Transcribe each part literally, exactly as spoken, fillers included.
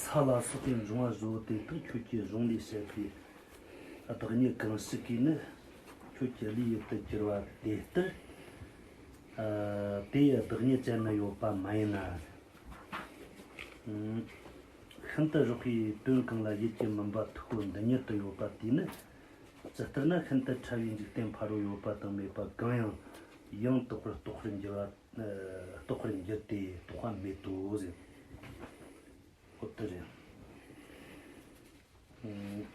ས་ལ་སོགས་པའི་འབྱུང་བ་བཞི་པོ་དེ་དག་ཁྱོད་ཀྱི་གཞུང་ལས་བཤད་པའི་བདག་ཉིད་གང་ཞིག་གིས་ནི་ཁྱོད་ཀྱི་ལུས་ཡུལ་དུ་གྱུར་པ་དེ་ལྟར། ཨ། དེ་ཡི་བདག་ཉིད་ཅན་ནི་ཡོད་པ་མ་ཡིན་ན། ཨ། ཤིན་ཏུ་རགས་པའི་དོན་གང་ལ་ཡུལ་གྱི་མུན་པ་འཐུག་པོ་འདི་ཉིད་དུ་ཡོད་པ་དེས་ནི། ཇི་ལྟར་ན་ཤིན་ཏུ་ཕྲ་བའི་འཇིག་རྟེན་ཕ་རོལ་ཡོད་པ་དང་མེད་པ་གང་ཡང་ཡང་དག་པར་རྟོགས་པར་འགྱུར་བ། ཨ། རྟོགས་པར་འགྱུར་ཏེ་རྟོགས་པ་མེད་དོ་ཟེར། འོ་དེ་རེད། ཨ།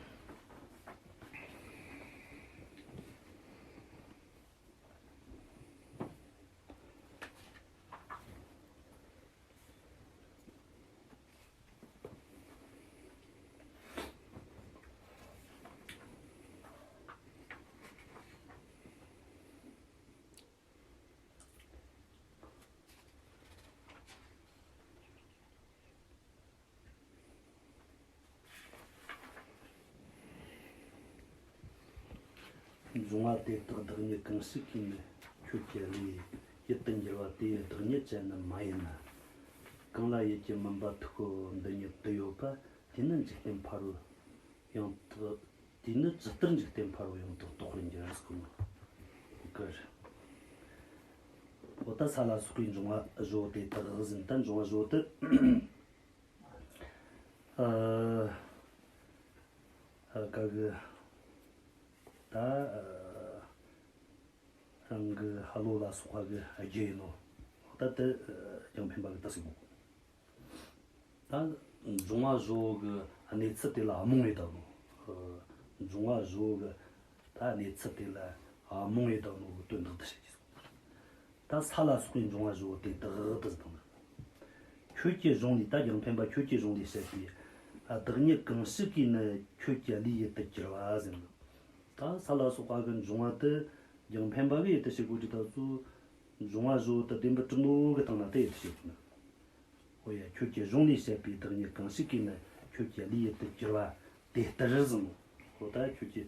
འབྱུང་བ་དེ་དག་བདག་ཉིད་གང་ཞིག་གིས་ནི་ཁྱོད་ཀྱི་ལུས་ཡུལ་དུ་འགྱུར་བ་དེ་ཡི་བདག་ཉིད་ཅན་ནི་མ་ཡིན་ན། གང་ལ་ཡུལ་གྱི་མུན་པ་འཐུག་པོ་འདི་ཉིད་དུ་ཡོད་པ་དེས་ནི་འཇིག་རྟེན་ཕ་རོལ་ཡང་དག། དེས་ནི་ཇི་ལྟར་འཇིག་རྟེན་ཕ་རོལ་ཡང་དག་རྟོགས་པར་འགྱུར་ཟེར་གོ་ནོ། གི་རེད། འོ་ད་ས་ལ་སོགས་པའི་འབྱུང་བ་བཞི་པོ་དེ་དག་ཟེར། ད་འབྱུང་བ་བཞི་པོ་དེ། ཨ། ཨ། ག་གི། ད། ཨ། རང་གི་ཕ་རོལ་ལ་སོགས་པ་གི་རྒྱུ་ཡིན་ནོ། ད་དེ་རྒྱང་འཕེན་པ་གི་ད་ཟེར་གོ། ད་འབྱུང་བ་བཞི་པོ་གི་གནས་ཚུལ་དེ་ལ་རྨོངས་ཡོད་ད་ནོ། ཨ། འབྱུང་བ་བཞི་པོ་གི་ད་གནས་ཚུལ་དེ་ལ་རྨོངས་ཡོད་ད་ནོ་གི་དོན་དག་དེ་བཤད་ཀྱི་སོང་། ད་ས་ལ་སོགས་པའི་འབྱུང་བ་བཞི་པོ་དེ་དག་དེ་ཟེར་དང་། ཁྱོད་ཀྱི་གཞུང་ལས། ད་རྒྱང་འཕེན་པ་ཁྱོད་ཀྱི་གཞུང་ལས་བཤད་པའི་བདག་ཉིད་གང་ཞིག་གིས་ནི་ཁྱོད་ཀྱི་ལུས་ཡུལ་དུ་གྱུར་པ་ཟེར་ན། ད་ས་ལ་སོགས་པ་གི་འབྱུང་བ་དེ་རྒྱང་འཕེན་པ་གི་ཡུལ་དུ་བྱེད་དགོས་ཀྱི་ད་ཚོ། འབྱུང་བ་བཞི་པོ་དེ་བདེན་པར་གྲུབ་ནོ་གི་སྟེང་ན་དེ་ཡུལ་དུ་བྱེད་དགོས་ན། འོ་ཡ། ཁྱོད་ཀྱི་གཞུང་ལས་བཤད་པའི་བདག་ཉིད་གང་ཞིག་གིས་ནི་ཁྱོད་ཀྱི་ལུས་ཡུལ་དུ་གྱུར་པ་དེ་ལྟར་ཟེར་ནོ། འོ་ད་ཁྱོད་ཀྱི་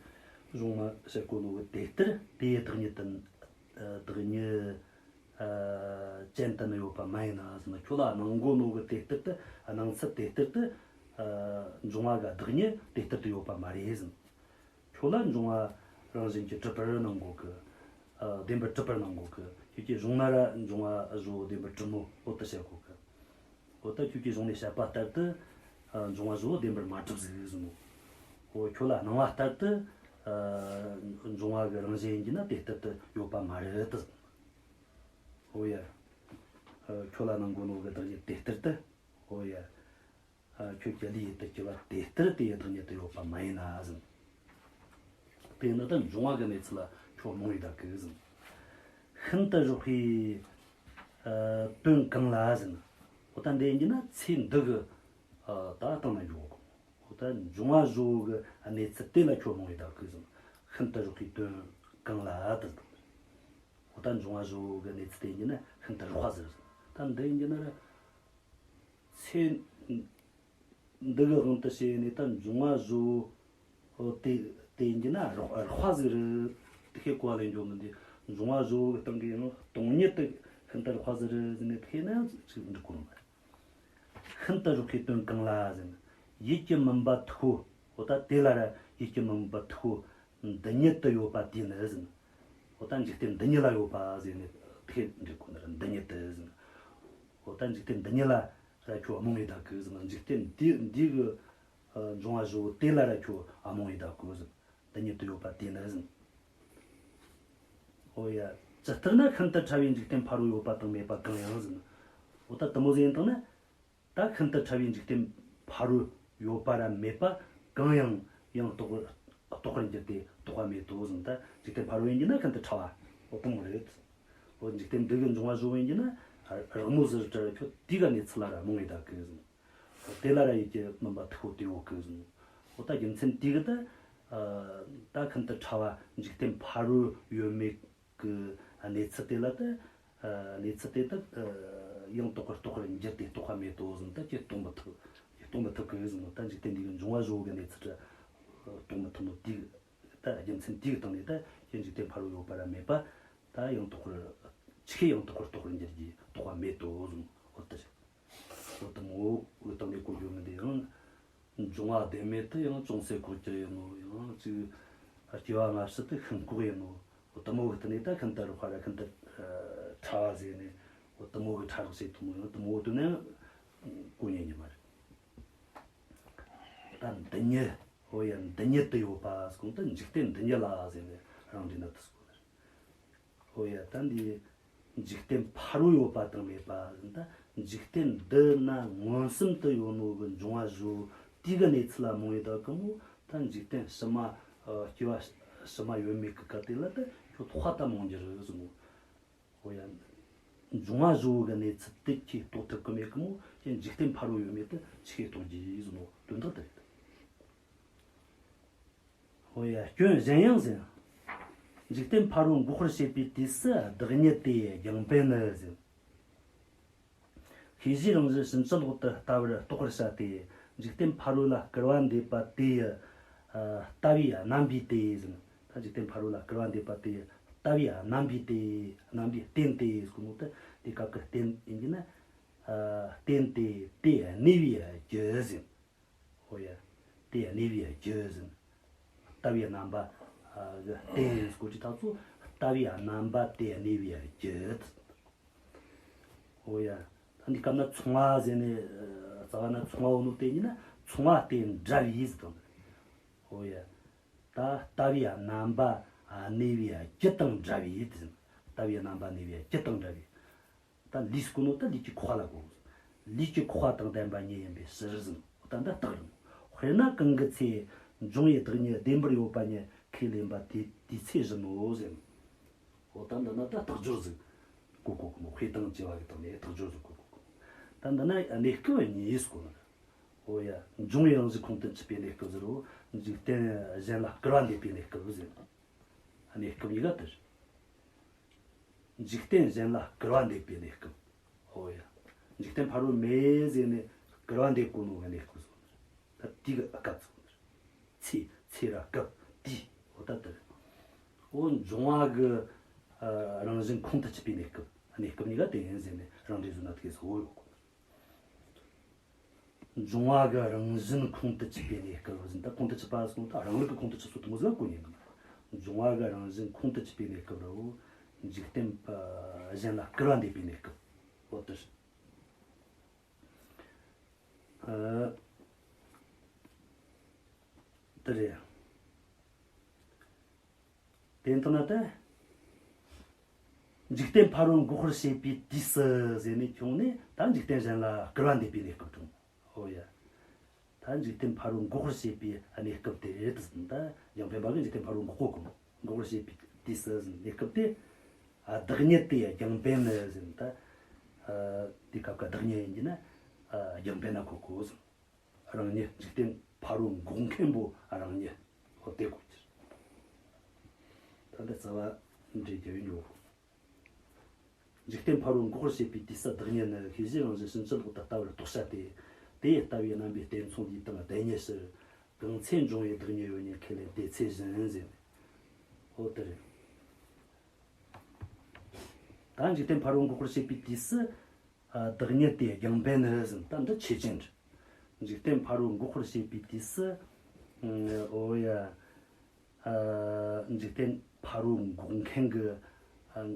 གཞུང་ལ་བཤད་གོ་ནོ་གི་དེ་ལྟར་དེ་ཡི་བདག་ཉིད་དུ། ཨ། བདག་ཉིད་ཨ། ཅན་དུ་ནི་ཡོད་པ་མ་ཡིན་ན་ཟེར་ན། ཁྱོད་ལ་སྣང་གོ་ནོ་གི་དེ་ལྟར་དུ། སྣང་ཚུལ་དེ་ལྟར་དུ། ཨ། འབྱུང་བ་གི་བདག་ཉིད་དེ་ལྟར་དུ་ཡོད་པ་མ་རེད་ཟེར། ཁྱོད་ལ་འབྱུང་བ་རང་བཞིན་གྱིས་གྲུབ་པར་སྣང་གོ་གི། ཨ། བདེན་པར་གྲུབ་པར་སྣང་གོ་གི། ཁྱོད་ཀྱི་གཞུང་ན་ར་འབྱུང་བ་བཞི་པོ་བདེན་པར་གྲུབ་མོ། འོ་དེ་བཤད་གོ་གི། འོ་ད་ཁྱོད་ཀྱི་གཞུང་ནས་བཤད་པ་ལྟར་དུ། ཨ། འབྱུང་བ་བཞི་པོ་བདེན་པར་མ་གྲུབ་ཟིག་ཟེར་ནོ། འོ་ཁྱོད་ལ་སྣང་བ་ལྟར་དུ། ཨ། འབྱུང་བ་གི་རང་བཞིན་ཡིན་གྱི་ན་དེ་ལྟར་དུ་ཡོད་པ་མ་རེད་དེ། འོ་ཡ། ཨ། ཁྱོད་ལ་སྣང་གོ་ནོ་གི་བདག་ཉིད་དེ་ལྟར་དུ། འོ་ཡ། ཨ། ཁྱོད་ཀྱི་ལུས་ཡུལ་དུ་གྱུར་པ་དེ་ལྟར་དེ་ཡི་བདག་ཉིད་དུ་ཡོད་པ་མ་ཡིན་ན་ཟེར། དེས་ན་ད་འབྱུང་བ་གི་གནས་ཚུལ་ལ་ཁྱོད་རྨོངས་ཡོད་ད་གི་ཟེར། ཤིན་ཏུ་རགས་པའི། ཨ། དོན་གང་ལ་ཟེར་ན། འོ་ད་འདི་ཡིན་གྱི་ན་ཚེ་འདི་གི། ཨ། ད་སྟེང་ན་འཇོག་གོ། འོ་ད་འབྱུང་བ་བཞི་པོ་གི་གནས་ཚུལ་དེ་ལ་ཁྱོད་རྨོངས་ཡོད་ད་གི་ཟེར། ཤིན་ཏུ་རགས་པའི་དོན་གང་ལ་དེ་ཟེར། འོ་ད་འབྱུང་བ་བཞི་པོ་གི་གནས་ཚུལ་དེ་ཡིན་གྱི་ན་ཤིན་ཏུ་རགས་པ་ཟེར། ད་འདི་ཡིན་གྱི་ན་ར། ཚེ་འདི་གི་དབང་དུ་བྱས་ནས་ད་འབྱུང་བ་བཞི་པོ་དེ་དེ་ཡིན་གྱི་ན་རགས་རགས་པ་ཟིག་རེད། དེ་ཁས་གོ་བ་ལེན་རྒྱུ་མིན་ཏེ། འབྱུང་བ་བཞི་པོ་གི་སྟེང་གི་ཡང་སྟོང་ཉིད་དེ་ཤིན་ཏུ་རགས་པ་ཟིག་རེད་ཟེར་ནས་དེ་ན་ཡང་ཅིག་འགྲིག་གོ་ནི་མ་རེད། ཤིན་ཏུ་རགས་པའི་དོན་གང་ལ་ཟེར་ན། ཡུལ་གྱི་མུན་པ་འཐུག་པོ། འོ་ད་དེ་ལ་ར་ཡུལ་གྱི་མུན་པ་འཐུག་པོ་འདི་ཉིད་དུ་ཡོད་པ་དེས་ནི་ཟེར་ན། འོ་ད་འཇིག་རྟེན་འདི་ཉིད་ལ་ཡོད་པ་ཟེར་ནས་དེ་འགྲིག་གོ་ནི་རེད། འདི་ཉིད་དུ་ཟེར་ན། འོ་ད་འཇིག་རྟེན་འདི་ཉིད་ལ་ར་ཁྱོད་རྨོངས་ཡོད་ད་གི་ཟེར་ན། འཇིག་རྟེན་འདི་འདི་གི། ཨ། འབྱུང་བ་བཞི་པོ་དེ་ལ་ར་ཁྱོད་རྨོངས་ཡོད་ད་གི་ཟེར་ན། འདི་ཉིད་དུ་ཡོད་པ་དེས་ནི་ཟེར་ན། འོ་ཡ། ཇི་ལྟར་ན་ཤིན་ཏུ་ཕྲ་བའི་འཇིག་རྟེན་ཕ་རོལ་ཡོད་པ་དང་མེད་པ་གང་ཡང་ཟེར་ན། འོ་ད་དེ་མོ་ཟིག་ཡིན་དང་ན། ད་ཤིན་ཏུ་ཕྲ་བའི་འཇིག་རྟེན་ཕ་རོལ་ཡོད་པ་ར་མེད་པ་གང་ཡང་ཡང་རྟོགས་རྟོགས་པར་འགྱུར་ཏེ་རྟོགས་པ་མེད་དོ་ཟེར་ན། ད་འཇིག་རྟེན་ཕ་རོལ་ཡིན་གྱི་ན་ཤིན་ཏུ་ཕྲ་བ། འོ་དེ་མོ་རེད། འོ་འཇིག་རྟེན་འདི་གི་འབྱུང་བ་བཞི་པོ་ཡིན་གྱི་ན་རགས་མོ་ཟིག་རེད་དྲ། ཁྱོད་དེ་གི་གནས་ཚུལ་ལ་ར་རྨོངས་ཡོད་ད་གི་ཟེར་ན། དེ་ལ་ར་ཡུལ་གྱི་མུན་པ་འཐུག་པོ་དེ་ཡོད་གི་ཟེར་ན། འོ་ད་རྒྱུ་མཚན་དེ་གིས་ད། ཨ། ད་ཤིན་ཏུ་ཕྲ་བ་འཇིག་རྟེན་ཕ་རོལ་ཡོད་མེད་གི་གནས་ཚུལ་དེ་ལ་ད། ཨ། གནས་ཚུལ་དེ་ད། ཨ། ཡང་དག་པར་རྟོགས་པར་འགྱུར་ཏེ་རྟོགས་པ་མེད་དོ་ཟེར་ན། ད་ཁྱོད་རྟོགས་མི་ཐུབ། ཁྱོད་རྟོགས་མི་ཐུབ་གི་ཟེར་ན། ད་འཇིག་རྟེན་འདི་གི་འབྱུང་བ་བཞི་པོ་གི་གནས་ཚུལ་ར་རྟོགས་མི་ཐུབ་ནོ་དེ་གིས། ད་རྒྱུ་མཚན་དེ་གི་སྟེང་ནས་ད་ཁྱོད་འཇིག་རྟེན་ཕ་རོལ་ཡོད་པ་ར་མེད་པ་ད་ཡང་དག་པར། ཆི་ཡང་དག་པར་རྟོགས་པར་འགྱུར་གྱི་རྟོགས་པ་མེད་དོ་ཟེར་ན། འོ་དེ་རེད། འོ་དེ་མོ་གི་སྟེང་ནས་གོ་རྒྱུ་མིན་ཏེ། ཡང་ འབྱུང་བ་བདེན་མེད་དུ་ཡང་ཅུང་ཟད་གོ་རྒྱུ་ཡིན་ནོ། ཡང་ཅིག་སྐྱེ་བ་སྔ་ཕྱི་དུ་ཤིན་ལྐོག་ཡིན་ནོ། འོ་དེ་མོ་གི་སྟེང་ནས་ད་ཤིན་ཏུ་རགས་པ་ར་ཤིན་ཏུ་ཕྲ་བ་ཟེར་ནས། འོ་དེ་མོ་གི་ཕྲ་རགས་ཟེར་ཐུབ་མོ། ཡང་དེ་མོ་དོན་ནས་གོ་ཉན་ཉན་མ་རེད། ད་འདི་ཉིད། འོ་ཡ། འདི་ཉིད་དུ་ཡོད་པ་ཟེར་གོང་དུ་འཇིག་རྟེན་འདི་ཉིད་ལ་ཟེར་ནས་རང་འགྲེལ་ན་དེ་ཟེར་གོ་ནི་རེད། འོ་ཡ། ད་འདི་འཇིག་རྟེན་ཕ་རོལ་ཡོད་པ་དང་མེད་པ་ཟེར། ད་འཇིག་རྟེན་འདི་ན་མངོན་སུམ་དུ་ཡོད་ནོ་གི་འབྱུང་བ་བཞི་བོ་དེའི་གི་གནས་ཚུལ་ལ་རྨོངས་ཡོད་ད་གི་མོ། ད་འཇིག་རྟེན་ཕྱི་མ། ཨ། སྐྱེ་བ་ཕྱི་མ་ཡོད་མེད་གི་སྐབས་དེ་ལ་ད་ཁྱོད་དཔག་ད་རྨོངས་རྒྱུ་རེད་ཟེར་ནོ། འོ་ཡ། འབྱུང་བ་བཞི་བོ་གི་གནས་ཚུལ་དེ་ཁྱོས་རྟོགས་ཐུབ་གི་མེད་གི་མོ། ཁྱོད་འཇིག་རྟེན་ཕ་རོལ་ཡོད་མེད་དེ་ཆི་གིས་རྟོགས་རྒྱུ་ཟེར་ནོ་དོན་དག་དེ་རེད། འོ་ཡ། སྐྱོན་གཞན་ཡང་ཟེར། འཇིག་རྟེན་ཕ་རོལ་འགོག་པར་བྱེད་པའི་དུས་སུ་བདག་ཉིད་དེ་རྒྱང་འཕེན་ནི་ཟེར། ཤེས་བྱའི་རང་བཞིན་ཕྱིན་ཅི་ལོག་ཏུ་ལྟ་བུར་རྟོགས་པར་བྱ་སྟེ། འཇིག་རྟེན་ཕ་རོལ་ལ་སྐུར་བ་འདེབས་པ་དེ་ཡི། ཨ། ལྟ་བའི་རྣམ་པའི་དེ་ཟེར། ད་འཇིག་རྟེན་ཕ་རོལ་ལ་སྐུར་བ་འདེབས་པ་དེ་ཡི་ལྟ་བའི་རྣམ་པའི་དེ། རྣམ་པའི་རྟེན་དེ་ཟེར་གོ་ནོ་དེ། དེ་སྐབས་ཀྱི་རྟེན་ཡིན་གྱི་ན། ཨ། རྟེན་དེ་དེ་གནས་པའི་རྒྱུ་ཟེར། འོ་ཡ། དེ་གནས་པའི་རྒྱུ་ཟེར། ལྟ་བའི་རྣམ་པ། ཨ། གི་རྟེན་ཟེར་གོ་དུས་ད་ཚོ་ལྟ་བའི་རྣམ་པ་དེ་གནས་པའི་རྒྱུ། འོ་ཡ། ད་འདི་སྐབས་ན་མཚུངས་པ་ཟེར་ནས། ཨ། རྩ་བ་ན་མཚུངས་པ་ཡོད་ནོ་དེ་ཡིན་ན་མཚུངས་པ་སྟེ་འདྲ་བའི་ཟེར་དང་། འོ་ཡ། ད་ལྟ་བའི་རྣམ་པ་གནས་པའི་རྒྱུ་དང་འདྲ་བའི་དེ་ཟེར། ལྟ་བའི་རྣམ་པ་གནས་པའི་རྒྱུ་དང་འདྲ་བའི། ད་ལུས་ཟེར་གོ་ནོ་ད་ལུས་ཀྱི་ཁོག་པ་ལ་གོ། ལུས་ཀྱི་ཁོག་པ་དང་ལྡན་པ་ཉིད་ཡིན་པའི་ཕྱིར་ཟེར། ད་འདི་རྟགས་རེད། དཔེར་ན་གང་གི་ཚེ་འབྱུང་བའི་བདག་ཉིད་བདེན་པར་ཡོད་པ་ཉིད་ཁས་ལེན་པ་དེ་དུས་ཚེས་བཞིན་ནོ་ཟེར། འོ་ད་འདི་ན་ད་རྟགས་སྦྱོར་ཟིག་གོ་གོ་གི་མོ། དཔེ་དང་བཅས་པ་གི་སྟེང་ནས་རྟགས་སྦྱོར་ཟིག་གོ་གོ་གི་མོ། ད་འདི་ན་གནས་སྐབས་གཉིས་ཟེར་གོ་ནི་རེད། འོ་ཡ། འབྱུང་བའི་རང་བཞིན་ཁོང་དུ་ཆུད་པའི་གནས་སྐབས་ཟེར་རོ། འཇིག་རྟེན་གཞན་ལ་སྐུར་བ་འདེབས་པའི་གནས་སྐབས་ཟེར། གནས་སྐབས་གཉིས་ཀ་དེ་རེད། འཇིག་རྟེན་གཞན་ལ་སྐུར་བ་འདེབས་པའི་གནས་སྐབས། འོ་ཡ། འཇིག་རྟེན་ཕ་རོལ་མེད་ཟེར་ནས་སྐུར་བ་འདེབས་གོ་ནོ་གི་གནས་སྐབས་ཟེར། ད་དེ་གི་སྐབས་ཟེར། ཚེ་ཚེ་ར་སྐབས་དུས། འོ་ད་དེ་རེད། འོ་འབྱུང་བ་གི། ཨ། རང་བཞིན་ཁོང་དུ་ཆུད་པའི་གནས་སྐབས། གནས་སྐབས་གཉིས་ཀ་དེ་ཡིན་ཟེར་ནས་རང་འགྲེལ་བཟོ་ན་དེ་གི་གཙོ་བོ་ཡོད་གོ། འབྱུང་བ་གི་རང་བཞིན་ཁོང་དུ་ཆུད་པའི་གནས་སྐབས་ཟེར། ད་ཁོང་དུ་ཆུད་པ་ཟེར་ན་ད་རང་ལུགས་ཀྱི་ཁོང་དུ་ཆུད་ཚུལ་དེ་མོ་ཟིག་གོ་ཉན་གི་མ་རེད། འབྱུང་བ་གི་རང་བཞིན་ཁོང་དུ་ཆུད་པའི་གནས་སྐབས་རེད། འཇིག་རྟེན་གཞན་ལ་སྐུར་བ་འདེབས་པའི་གནས་སྐབས། འོ་དེ་རེད། ཨ། དེ་རེད། དེ་ལྟ་ན་ད། འཇིག་རྟེན་ཕ་རོལ་འགོག་པར་བྱེད་པའི་དུས་སུ་ཟེར་ནས་ཁྱོངས་ནས་ད་འཇིག་རྟེན་གཞན་ལ་སྐུར་བ་འདེབས་པའི་གནས་སྐབས་དང་། འོ་ཡ། ད་འཇིག་རྟེན་ཕ་རོལ་འགོག་པར་བྱེད་པའི་གནས་སྐབས་དེ་རེད། ད་རྒྱང་འཕེན་པ་གིས་འཇིག་རྟེན་ཕ་རོལ་འགོག་གོ་གི། འགོག་པར་བྱེད་པའི་དུས་སུ་ཟེར་གནས་སྐབས་དེ། ཨ། བདག་ཉིད་དེ་རྒྱང་འཕེན་ནི་ཟེར། ད། ཨ། དེ་སྐབས་ཀྱི་བདག་ཉིད་ཡིན་གྱི་ན། ཨ། རྒྱང་འཕེན་ན་གོ་གོ་ཟེར། རང་ཉིད། འཇིག་རྟེན་ཕ་རོལ་འགོག་མཁན་པོ་རང་ཉིད། འོ་དེ་གོ་རྒྱུ། ད་འདི་རྩ་བ་འགྲེལ་རྒྱུ་ཡིན་ཡོད། འཇིག་རྟེན་ཕ་རོལ་འགོག་པར་བྱེད་པའི་དུས་སུ་བདག་ཉིད་ནི་ཤེས་བྱའི་རང་བཞིན་ཕྱིན་ཅི་ལོག་ཏུ་ལྟ་བུར་རྟོགས་བྱ་སྟེ། དེ་ཡི་ལྟ་བའི་རྣམ་པའི་རྟེན་མཚུངས་ལུས་དང་ལྡན་ཉིད་ཕྱིར། གང་ཚེ་འབྱུང་བའི་བདག་ཉིད་ཡོད་ཉིད་ཁས་ལེན་དེ་ཚེ་བཞིན་ཟེར། འོ་དེ་རེད། ད་འཇིག་རྟེན་ཕ་རོལ་འགོག་པར་བྱེད་པའི་དུས་སུ། ཨ། བདག་ཉིད་དེ་རྒྱང་འཕེན་ནི་ཟེར། ད་འདི་ཆོས་ཅན་རེད། འཇིག་རྟེན་ཕ་རོལ་འགོག་པར་བྱེད་པའི་དུས་སུ། ཨ། འོ་ཡ། ཨ། འཇིག་རྟེན་ཕ་རོལ་འགོག་མཁན་གྱི། ཨ།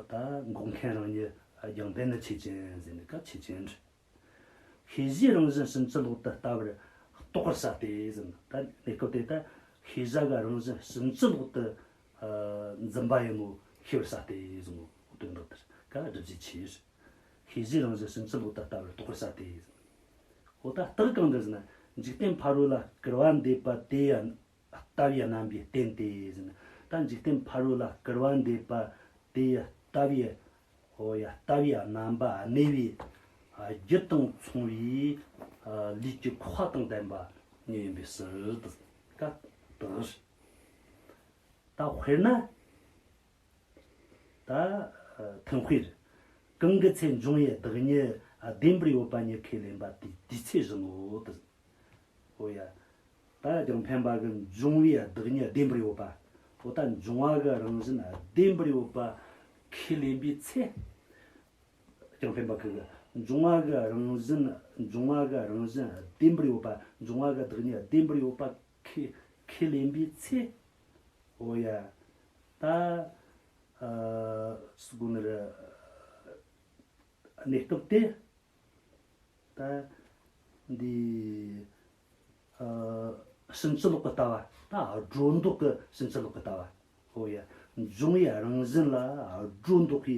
ད་འགོག་མཁན་རང་ཉིད་རྒྱང་འཕེན་ནི་ཆོས་ཅན་ཟེར་ནི་ཀ་ཆོས་ཅན་རེད། ཤེས་བྱའི་རང་བཞིན་ཕྱིན་ཅི་ལོག་ཏུ་ལྟ་བུར་རྟོགས་པར་བྱ་སྟེ་ཟེར། ད་གནས་སྐབས་དེ་ད་ཤེས་བྱ་གི་རང་བཞིན་ཕྱིན་ཅི་ལོག་ཏུ། ཨ། འཛིན་པ་ཡིན་ནོ་ཤེས་པར་བྱ་སྟེ་ཟེར་ནོ་དོན་དག་དེ་རེད། ཀ་སྒྲུབ་བྱེད་ཆོས་རེད། ཤེས་བྱའི་རང་བཞིན་ཕྱིན་ཅི་ལོག་ཏུ་ལྟ་བུར་རྟོགས་པར་བྱ་སྟེ་ཟེར། འོ་ད་རྟགས་གང་འདྲ་ཟེར་ན། འཇིག་རྟེན་ཕ་རོལ་ལ་སྐུར་བ་འདེབས་པ་དེ་ཡི་ལྟ་བའི་རྣམ་པའི་རྟེན་ཏེ་ཟེར་ན། ད་འཇིག་རྟེན་ཕ་རོལ་ལ་སྐུར་བ་འདེབས་པ་དེ་ཡི་ལྟ་བའི། འོ་ཡ། ལྟ་བའི་རྣམ་པ་གནས་པའི་རྒྱུ་དང་མཚུངས་པའི། ཨ། ལུས་ཀྱི་ཁོག་པ་དང་ལྡན་པ་ཉིད་ཡིན་པའི་ཕྱིར་དུ། ཀ་དེ་རེད། ད་དཔེར་ན། ད་ཐུན་དཔེ་རེད། གང་གི་ཚེ་འབྱུང་བའི་བདག་ཉིད་བདེན་པར་ཡོད་པ་ཉིད་ཁས་ལེན་པ་དེ་དུས་ཚེ་བཞིན་ནོ་དེ། འོ་ཡ། ད་རྒྱང་འཕེན་པ་གིས་འབྱུང་བའི་བདག་ཉིད་བདེན་པར་ཡོད་པ། འོ་ད་འབྱུང་བ་གི་རང་བཞིན་བདེན་པར་ཡོད་པ་ཁས་ལེན་པའི་ཚེ། རྒྱང་འཕེན་པ་གིས་འབྱུང་བ་གི་རང་བཞིན་ འབྱུང་བ་གི་རང་བཞིན་བདེན་པར་ཡོད་པ། འབྱུང་བ་གི་བདག་ཉིད་བདེན་པར་ཡོད་པ་ཁས་ཁས་ལེན་པའི་ཚེ། འོ་ཡ། ད་ཨ་སུ་གོ་ནི་རེད། གནས་སྐབས་དེ། ད་འདི་ཨ་ཕྱིན་ཅི་ལོག་གི་ལྟ་བ། ད་སྒྲོ་འདོགས་གི་ཕྱིན་ཅི་ལོག་གི་ལྟ་བ། འོ་ཡ། འབྱུང་བའི་རང་བཞིན་ལ་སྒྲོ་འདོགས་པའི་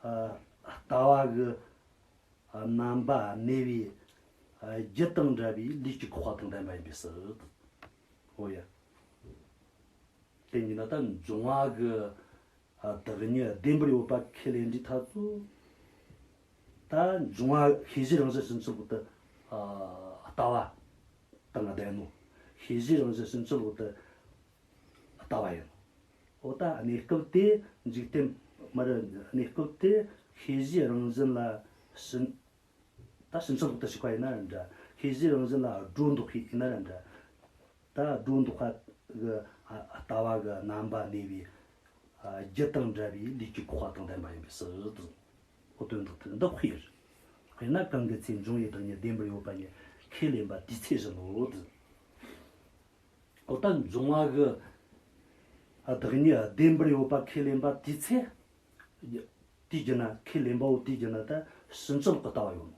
ཨ་ལྟ་བ་གི་ཨ་རྣམ་པ་གནས་པའི་ཨ་རྒྱུ་དང་འབྲེལ་བའི་ལུས་ཀྱི་ཁོག་པ་དང་ལྡན་པ་ཡིན་པས་སོ། འོ་ཡ། དེ་ཡིན་ན་ད་འབྱུང་བ་གི་ཨ་བདག་ཉིད་བདེན་པར་ཡོད་པ་ཁས་ལེན་དུས་ཐག་ཚོ། ད་འབྱུང་བ་ཤེས་བྱའི་རང་བཞིན་ཕྱིན་ཅི་ལོག་ཏུ་ཨ་ལྟ་བ་དང་ལྡན་ནོ། ཤེས་བྱའི་རང་བཞིན་ཕྱིན་ཅི་ལོག་ཏུ་ལྟ་བ་ཡིན། འོ་ད་གནས་སྐབས་དེ་འཇིག་རྟེན་མར་གནས་སྐབས་དེ་ཤེས་བྱའི་རང་བཞིན་ལ་ཕྱིན། ད་ཕྱིན་ཅི་ལོག་ཏུ་ཞུགས་པ་ཡིན་ན་ར་འདྲ། ཤེས་བྱའི་རང་བཞིན་ལ་སྒྲོ་འདོགས་པ་ཡིན་ན་ར་འདྲ། ད་སྒྲོ་འདོགས་པ་གི་ཨ་ལྟ་བ་གི་རྣམ་པ་གནས་པའི་ཨ་རྒྱུ་དང་འབྲེལ་བའི་ལུས་ཀྱི་ཁོག་པ་དང་ལྡན་པ་ཡིན་པས་སོ། འོ་དོན་དག་དེ་འདི་དཔེ་རེད། དཔེར་ན་གང་གི་ཚེ་འབྱུང་བའི་བདག་ཉིད་བདེན་པར་ཡོད་པ་ཉིད་ཁས་ལེན་པ་དེའི་ཚེ་བཞིན་ནོ། འོ་ད་འབྱུང་བ་གི་བདག་ཉིད་བདེན་པར་ཡོད་པ་ཁས་ལེན་པ་དེའི་ཚེ། དེའི་རྒྱུད་ན་ཁས་ལེན་པའོ། དེའི་རྒྱུད་ན་ད་ཕྱིན་ཅི་ལོག་གི་ལྟ་བ་ཡོད་ནོ།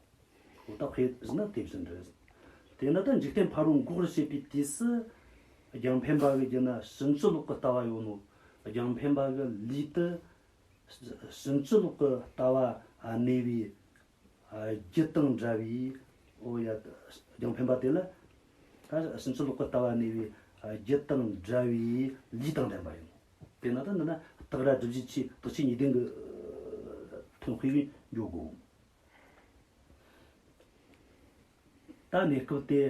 འོ་ད་དཔེ་བཞག་ན་དེ་བཞིན་རེད། དེས་ན་ད་འཇིག་རྟེན་ཕ་རོལ་འགོག་པར་བྱེད་པའི་དུས་སུ། རྒྱང་འཕེན་པ་གི་རྒྱུད་ན་ཕྱིན་ཅི་ལོག་གི་ལྟ་བ་ཡོད་ནོ། རྒྱང་འཕེན་པ་གི་ལུས་དེ་ཕྱིན་ཅི་ལོག་གི་ལྟ་བ་གནས་པའི་རྒྱུ་དང་འབྲེལ་བའི། འོ་ཡ། རྒྱང་འཕེན་པ་དེ་ལ་ད་ཕྱིན་ཅི་ལོག་གི་ལྟ་བ་གནས་པའི་རྒྱུ་དང་འབྲེལ་བའི་ལུས་དང་ལྡན་པ་ཡིན། དེས་ན་ད་འདི་ན་རྟགས་ར་བསྒྲུབ་བྱའི་ཆོས་རྟགས་ཆོས་གཉིས་ལྡན་གྱི་ཐོན་དཔེ་བས་འཇོག་གོ། ད་གནས་སྐབས་དེ་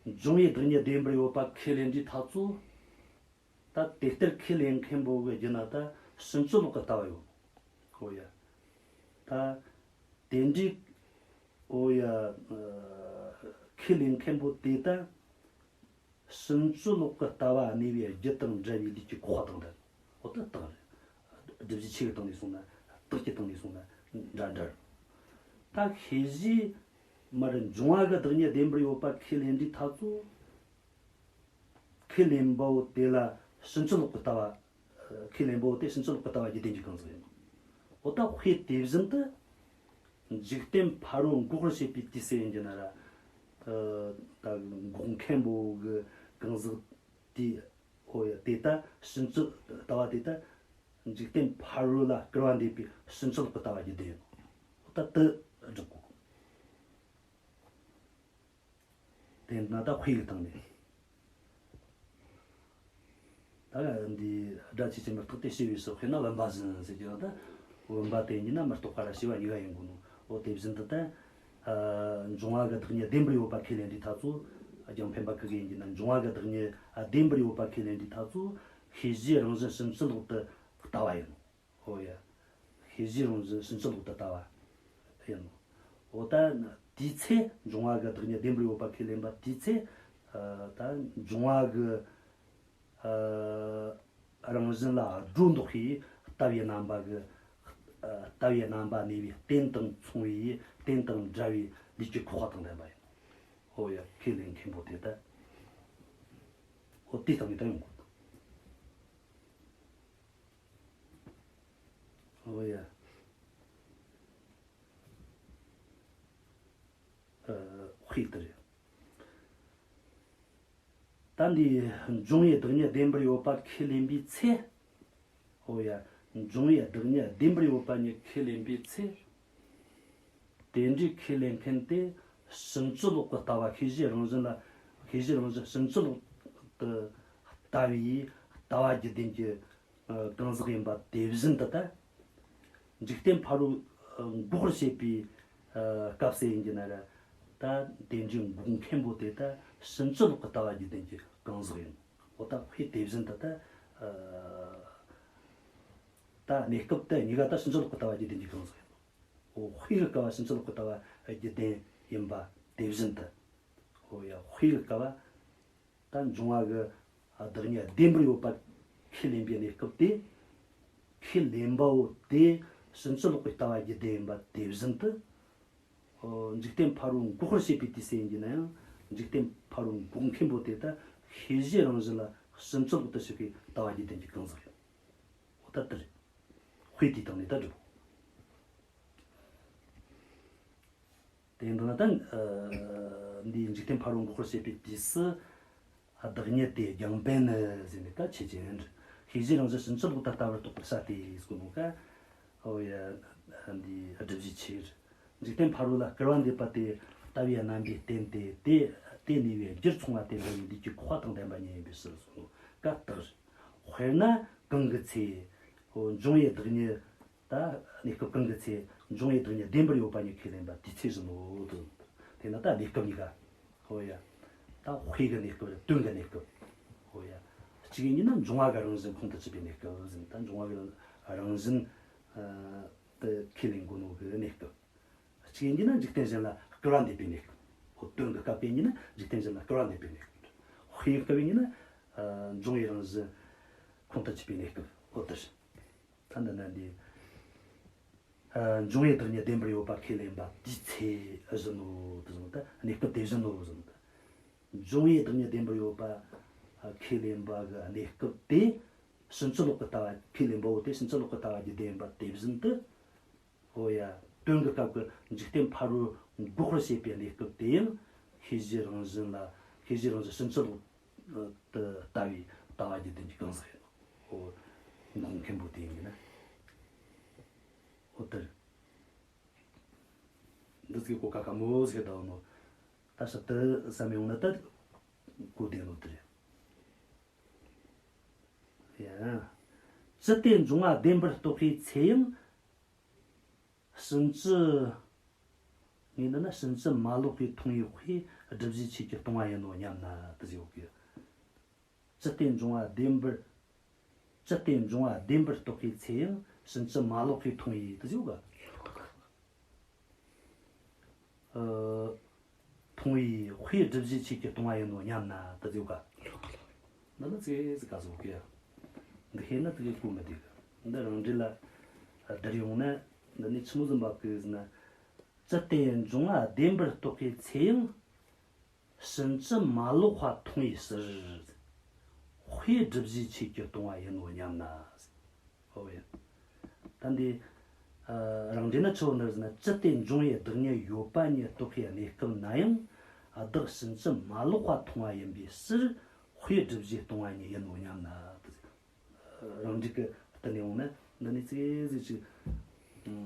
འབྱུང་བའི་བདག་ཉིད་བདེན་པར་ཡོད་པ་ཁས་ལེན་དུས་ཐག་ཚོ། ད་དེ་ལྟར་ཁས་ལེན་མཁན་པོ་གི་རྒྱུད་ན་ད་ཕྱིན་ཅི་ལོག་གི་ལྟ་བ་ཡོད། འོ་ཡ། ད་དེ་འདྲའི། འོ་ཡ། ཁས་ལེན་མཁན་པོ་དེ་ད་ཕྱིན་ཅི་ལོག་གི་ལྟ་བ་གནས་པའི་རྒྱུ་དང་འབྲེལ་བའི་ལུས་ཀྱི་ཁོག་པ་དང་ལྡན། འོ་ད་རྟགས་རེད། བསྒྲུབ་བྱའི་ཆོས་ཀྱི་སྟེང་ནས་སོང་ན། རྟགས་ཀྱི་སྟེང་ནས་སོང་ན་འདྲ་འདྲ་རེད། ད་ཤེས་བྱའི་མར་འབྱུང་བ་གི་བདག་ཉིད་བདེན་པར་ཡོད་པ་ཁས་ལེན་དུས་ཐག་ཚོ། ཁས་ལེན་པའོ་དེ་ལ་ཕྱིན་ཅི་ལོག་གི་ལྟ་བ། ཁས་ལེན་པའོ་དེ་ཕྱིན་ཅི་ལོག་གི་ལྟ་བ་རྒྱུད་ལྡན་གྱི་གང་ཟག་ཡིན། འོ་ད་དཔེ་དེ་བཞིན་དུ། འཇིག་རྟེན་ཕ་རོལ་འགོག་པར་བྱེད་པའི་དུས་སུ་ཡིན་གྱི་ན་ར། ཨ་ད་འགོག་མཁན་པོ་གི་གང་ཟག་དེ། འོ་ཡ། དེ་ད་ཕྱིན་ཅི་ལྟ་བ་དེ་ད་འཇིག་རྟེན་ཕ་རོལ་ལ་སྐུར་བ་འདེབས་པའི་ཕྱིན་ཅི་ལོག་གི་ལྟ་བ་རྒྱུད་ལྡན་ཡིན། འོ་ད་དེ་བསྒྲུབ་དགོས། དེ་ན་ད་དཔེ་གི་སྟེང་ནས། ད་འདི་སྒྲ་ཆོས་ཅན་མི་རྟག་སྟེ་ཞེས་པའི་སོགས་དཔེར་ན་བུམ་པ་བཞིན་ཟེར་གྱི་ཡང་ད། བུམ་པ་དེ་ཡིན་ན་མི་རྟག་པ་ར་ཞེས་པ་གཉིས་ཀ་ཡིན་དགོས་ནོ། འོ་དེ་བཞིན་དུ་ད། ཨ་འབྱུང་བ་གི་བདག་ཉིད་བདེན་པར་ཡོད་པ་ཁས་ལེན་དུས་ཐག་ཚོ། རྒྱང་འཕེན་པ་གི་གེ་ཡིན་གྱི་ན་འབྱུང་བ་གི་བདག་ཉིད་བདེན་པར་ཡོད་པ་ཁས་ལེན་དུས་ཐག་ཚོ། ཤེས་བྱའི་རང་བཞིན་ཕྱིན་ཅི་ལོག་ཏུ་ལྟ་བ་ཡིན། འོ་ཡ། ཤེས་བྱའི་རང་བཞིན་ཕྱིན་ཅི་ལོག་ཏུ་ལྟ་བ་ཡིན་ནོ། འོ་ད་དེའི་ཚེ་འབྱུང་བ་གི་བདག་ཉིད་བདེན་པར་ཡོད་པ་ཁས་ལེན་པ་དེའི་ཚེ། ཨ་ད་འབྱུང་བ་གི་ཨ་རང་བཞིན་ལ་སྒྲོ་འདོགས་པའི་ལྟ་བའི་རྣམ་པ་གི། ཨ་ལྟ་བའི་རྣམ་པ་གནས་པའི་རྟེན་དང་མཚུངས་པའི་རྟེན་དང་འདྲ་བའི་ལུས་ཀྱི་ཁོག་པ་དང་ལྡན་པ་ཡིན། འོ་ཡ། ཁས་ལེན་མཁན་པོ་དེ་ད། འོ་དེ་ལྟ་བུའི་ད་ཡོང་དགོས། འོ་ཡ། ཨ་དཔེ་དེ་རེད། ད་འདི་འབྱུང་བའི་བདག་ཉིད་བདེན་པར་ཡོད་པ་ཁས་ལེན་པའི་ཚེ། འོ་ཡ། འབྱུང་བའི་བདག་ཉིད་བདེན་པར་ཡོད་པ་ཉིད་ཁས་ལེན་པའི་ཚེ། དེ་འདྲའི་ཁས་ལེན་མཁན་དེ་ཕྱིན་ཅི་ལོག་གི་ལྟ་བ། ཤེས་བྱའི་རང་བཞིན་ལ། ཤེས་བྱའི་རང་བཞིན་ཕྱིན་ཅི་ལོག་ཏུ་ལྟ་བའི་ལྟ་བ་རྒྱུད་ལྡན་གྱི་གང་ཟག་ཡིན་པ་དེ་བཞིན་དུ་ད། འཇིག་རྟེན་ཕ་རོལ་འགོག་པར་བྱེད་པའི་སྐབས་སུ་ཡིན་གྱི་ན་ར། ད་དེ་འདྲའི་འགོག་མཁན་པོ་དེ་ད་ཕྱིན་ཅི་ལོག་གི་ལྟ་བ་རྒྱུད་ལྡན་གྱི་གང་ཟག་ཡིན། འོ་ད་དཔེ་དེ་བཞིན་དུ་ད། ད་གནས་སྐབས་དེ་གཉིས་ཀ་ད་ཕྱིན་ཅི་ལོག་གི་ལྟ་བ་རྒྱུད་ལྡན་གྱི་གང་ཟག་ཡིན། འོ་དཔེ་གི་སྐབས་ཕྱིན་ཅི་ལོག་གི་ལྟ་བ་རྒྱུད་ལྡན་ཡིན་པ་དེ་བཞིན་དུ། འོ་ཡ། དཔེ་གི་སྐབས། ད་འབྱུང་བ་གི་བདག་ཉིད་བདེན་པར་ཡོད་པ་ཁས་ལེན་པའི་གནས་སྐབས་དེ། ཁས་ལེན་པའོ་དེ་ཕྱིན་ཅི་ལོག་གི་ལྟ་བ་རྒྱུད་ལྡན་ཡིན་པ་དེ་བཞིན་དུ། འཇིག་རྟེན་ཕ་རོལ་འགོག་པར་བྱེད་པའི་དུས་ཟེར་ཡིན་གྱི་ན་ཡང་འཇིག་རྟེན་ཕ་རོལ་འགོག་མཁན་པོ་དེ་ད་ཤེས་བྱའི་རང་བཞིན་ལ་ཕྱིན་ཅི་ལོག་ཏུ་ཞུགས་པའི་ལྟ་བ་རྒྱུད་ལྡན་གྱི་གང་ཟག་ཡིན། འོ་ད་དེ་རེད། དཔེ་དེའི་སྟེང་ནས་ད་སྒྲུབ། དེ་ཡིན་ན་ད་འདིའི་འཇིག་རྟེན་ཕ་རོལ་འགོག་པར་བྱེད་པའི་དུས་སུ། བདག་ཉིད་དེ་རྒྱང་འཕེན་ནི་ཟེར་ནས་ད་ཆོས་ཅན། ཤེས་བྱའི་རང་བཞིན་ཕྱིན་ཅི་ལོག་ཏུ་ལྟ་བར་རྟོགས་པར་བྱ་སྟེ་ཟེར་གོ་ནོ་ཀ། ཨོ་ཡ། འདི་སྒྲུབ་བྱའི་ཆོས། འཇིག་རྟེན་ཕ་རོལ་ལ་སྐུར་བ་འདེབས་པ་དེ་ལྟ་བའི་རྣམ་པས་བསྟན་ཏེ། དེ་དེ་ནུས་པའི་རྒྱུར་མཚུངས་པ་དེ་འདྲ་བའི་ལུས་ཀྱི་ཁོག་པ་དང་ལྡན་པ་ཉིད་ཡིན་པའི་ཕྱིར་ཟེར་གོ་ནོ་ཀ་རྟགས། དཔེར་ན་གང་གི་ཚེ། འབྱུང་བའི་བདག་ཉིད། ད་གནས་སྐབས་གང་གི་ཚེ་འབྱུང་བའི་བདག་ཉིད་བདེན་པར་ཡོད་པ་ཉིད་ཁས་ལེན་པ་དེའི་ཚེ་བཞིན་ནོ། དེ་ན་ད་གནས་སྐབས་གཉིས་ཀ། ཧོ་ཡ། ད་དཔེ་གི་གནས་སྐབས་ར་དོན་གི་གནས་སྐབས། ཧོ་ཡ། གཅིག་ཡིན་གྱི་ན་འབྱུང་བ་གི་རང་བཞིན་ཁོང་དུ་ཆུད་པའི་གནས་སྐབས་ཟེར། ད་འབྱུང་བ་གི་རང་བཞིན་དེ་ཁས་ལེན་དགོས་ནོ་གི་གནས་སྐབས། གཅིག་ཡིན་གྱི་ན་འཇིག་རྟེན་གཞན་ལ་སྐུར་བ་འདེབས་པའི་གནས་སྐབས། ཧོ་དོན་གི་སྐབས་དེ་ཡིན་གྱི་ན་འཇིག་རྟེན་གཞན་ལ་སྐུར་བ་འདེབས་པའི་གནས་སྐབས། དཔེ་གི་སྐབས་ཡིན་གྱི་ན་འབྱུང་བའི་རང་བཞིན་ཁོང་དུ་ཆུད་པའི་གནས་སྐབས། ཧོ་དེ་རེད། ད་འདི་ན་འདི། ཨ། འབྱུང་བའི་བདག་ཉིད་བདེན་པར་ཡོད་པ་ཁས་ལེན་པ་དེའི་ཚེ་བཞིན་ནོ་དེ་བཞིན་དུ། གནས་སྐབས་དེ་བཞིན་ནོ་བཞིན་དུ། འབྱུང་བའི་བདག་ཉིད་བདེན་པར་ཡོད་པ་ཁས་ལེན་པ་གི་གནས་སྐབས་དེ། ཕྱིན་ཅི་ལོག་གི་ལྟ་བ་ཁས་ལེན་པ་བོ་དེ་ཕྱིན་ཅི་ལོག་གི་ལྟ་བ་རྒྱུད་ལྡན་པ་དེ་བཞིན་དུ། འོ་ཡ། དོན་གྱི་སྐབས་ཀྱི་འཇིག་རྟེན་ཕ་རོལ་འགོག་པར་བྱེད་པའི་གནས་སྐབས་དེ་ཡང་ཤེས་བྱའི་རང་བཞིན་ལ། ཤེས་བྱའི་རང་བཞིན་ཕྱིན་ཅི་ལོག་ཏུ་ལྟ་བའི་ལྟ་བ་རྒྱུད་ལྡན་གྱི་གང་ཟག་ཡིན་ནོ། འོ། འགོག་མཁན་པོ་དེ་ཡིན་གྱི་ན། འོ་དེ་རེད། འདི་ཚིག་གོ་ཀ་ཀ་མོ་ཟེར་ད་ནོ། ད་ཕྱིར་དུ་བསམ་ཡོང་ན་ད་གོ་བདེ་ནོ་དེ་རེད། ཡ། ཅི་སྟེ་འབྱུང་བ་བདེན་པར་རྟོགས་པའི་ཚེ་ཡང་། ཕྱིན་ཅི། ངས་འདི་ན་ཕྱིན་ཅི་མ་ལོག་པའི་མཐོང་བའི་དཔེ་སྒྲུབ་བྱའི་ཆོས་ཀྱིས་སྟོང་བ་ཡིན་ནོ་སྙམ་ན་དེ་ཟེར་ཡོད་གི། ཅི་སྟེ་འབྱུང་བ་བདེན་པར། ཅི་སྟེ་འབྱུང་བ་བདེན་པར་རྟོགས་པའི་ཚེ་ཡང་ཕྱིན་ཅི་མ་ལོག་པའི་མཐོང་བའི་དེ་ཟེར་ཡོད་ག། ཨ། མཐོང་བའི་དཔེ་སྒྲུབ་བྱའི་ཆོས་ཀྱིས་སྟོང་བ་ཡིན་ནོ་སྙམ་ན་དེ་ཟེར་ཡོད་ག། འདི་ནི་ཙི་ཙི་ག་ཟེར་གི། འདི་ཤེས་ན་དེ་གི་གོ་མི་བདེ་གི། འདི་རང་འགྲེལ་ལ་བསྡུར་ཡོང་ན། འདི་ནི་ཆི་མོ་ཟིག་འབབ་གི་ཟེར་ན། ཅི་སྟེ་འབྱུང་བ་བདེན་པར་རྟོགས་པའི་ཚེ་ཡང་། ཕྱིན་ཅི་མ་ལོག་པ་མཐོང་བའི་ཕྱིར། དཔེ་སྒྲུབ་བྱའི་ཆོས་ཀྱིས་སྟོང་བ་ཡིན་ནོ་སྙམ་ན། ཨོ་ཡ། ད་འདི། ཨ། རང་འགྲེལ་ན་ཆི་ཟེར་ན། ཅི་སྟེ་འབྱུང་བའི་བདག་ཉིད་ཡོད་པ་ཉིད་རྟོགས་པའི་གནས་སྐབས་ན་ཡང་། བདག་ཕྱིན་ཅི་མ་ལོག་པ་མཐོང་བ་ཡིན་པའི་ཕྱིར། དཔེ་སྒྲུབ་བྱའི་སྟོང་བ་ཉིད་ཡིན་ནོ་སྙམ་ན། རང་འགྲེལ་གི་བསྟན་ནས་འོང་ན་འདི་ནི་ཙི་ཙི་ཅིག་ཨ།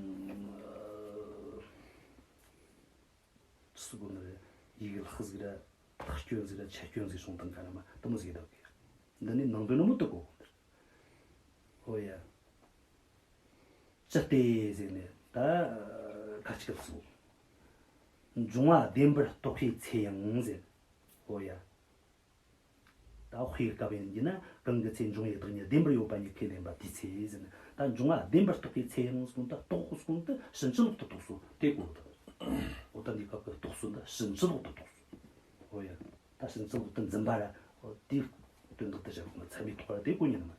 ཅི་ཟེར་དགོས་ནི་རེད། ཡི་གེ་ལྷག་ཟིག་ར་ཐག་སྐྱོན་ཟིག་ར་ཆད་སྐྱོན་ཟིག་སོང་དང་ག་ར་མ་དེ་མོ་ཟིག་ཡོད་གི། འདི་ནི་ནང་དོན་ནི་མོ་དེ་གོ། ཨོ་ཡ། ཅི་སྟེ་ཟེར་ནས་ད་ཁ་ཅིག་ག་ཚུགས། འབྱུང་བ་བདེན་པར་རྟོགས་པའི་ཚེ་ཡང་ཟེར། ཨོ་ཡ། ད་དཔེ་སྐབས་ཡིན་གྱི་ན་གང་གི་ཚེ་འབྱུང་བའི་བདག་ཉིད་བདེན་པར་ཡོད་པ་ཉིད་ཁས་ལེན་པ་དེའི་ཚེ་ཟེར་ན། ད་འབྱུང་བ་བདེན་པར་རྟོགས་པའི་ཚེ་ཡང་ཟེར་གོ་ནོ་ད་རྟོགས་ཟེར་གོ་ནོ་ད་ཕྱིན་ཅི་ལོག་ཏུ་རྟོགས་སོ་དེ་གོ་ད། འོ་ད་འདི་སྐབས་ཀྱི་རྟོགས་སོ་ད་ཕྱིན་ཅི་ལོག་ཏུ་རྟོགས་སོ། འོ་ཡ། ད་ཕྱིན་ཅི་ལོག་ཏུ་འཛིན་པ་ར། འོ་དེའི་དོན་དག་ཏུ་བྱ་དགོས་ན་ཚད་མའི་ཐོག་ར་དེ་གོ་ཉན་ན།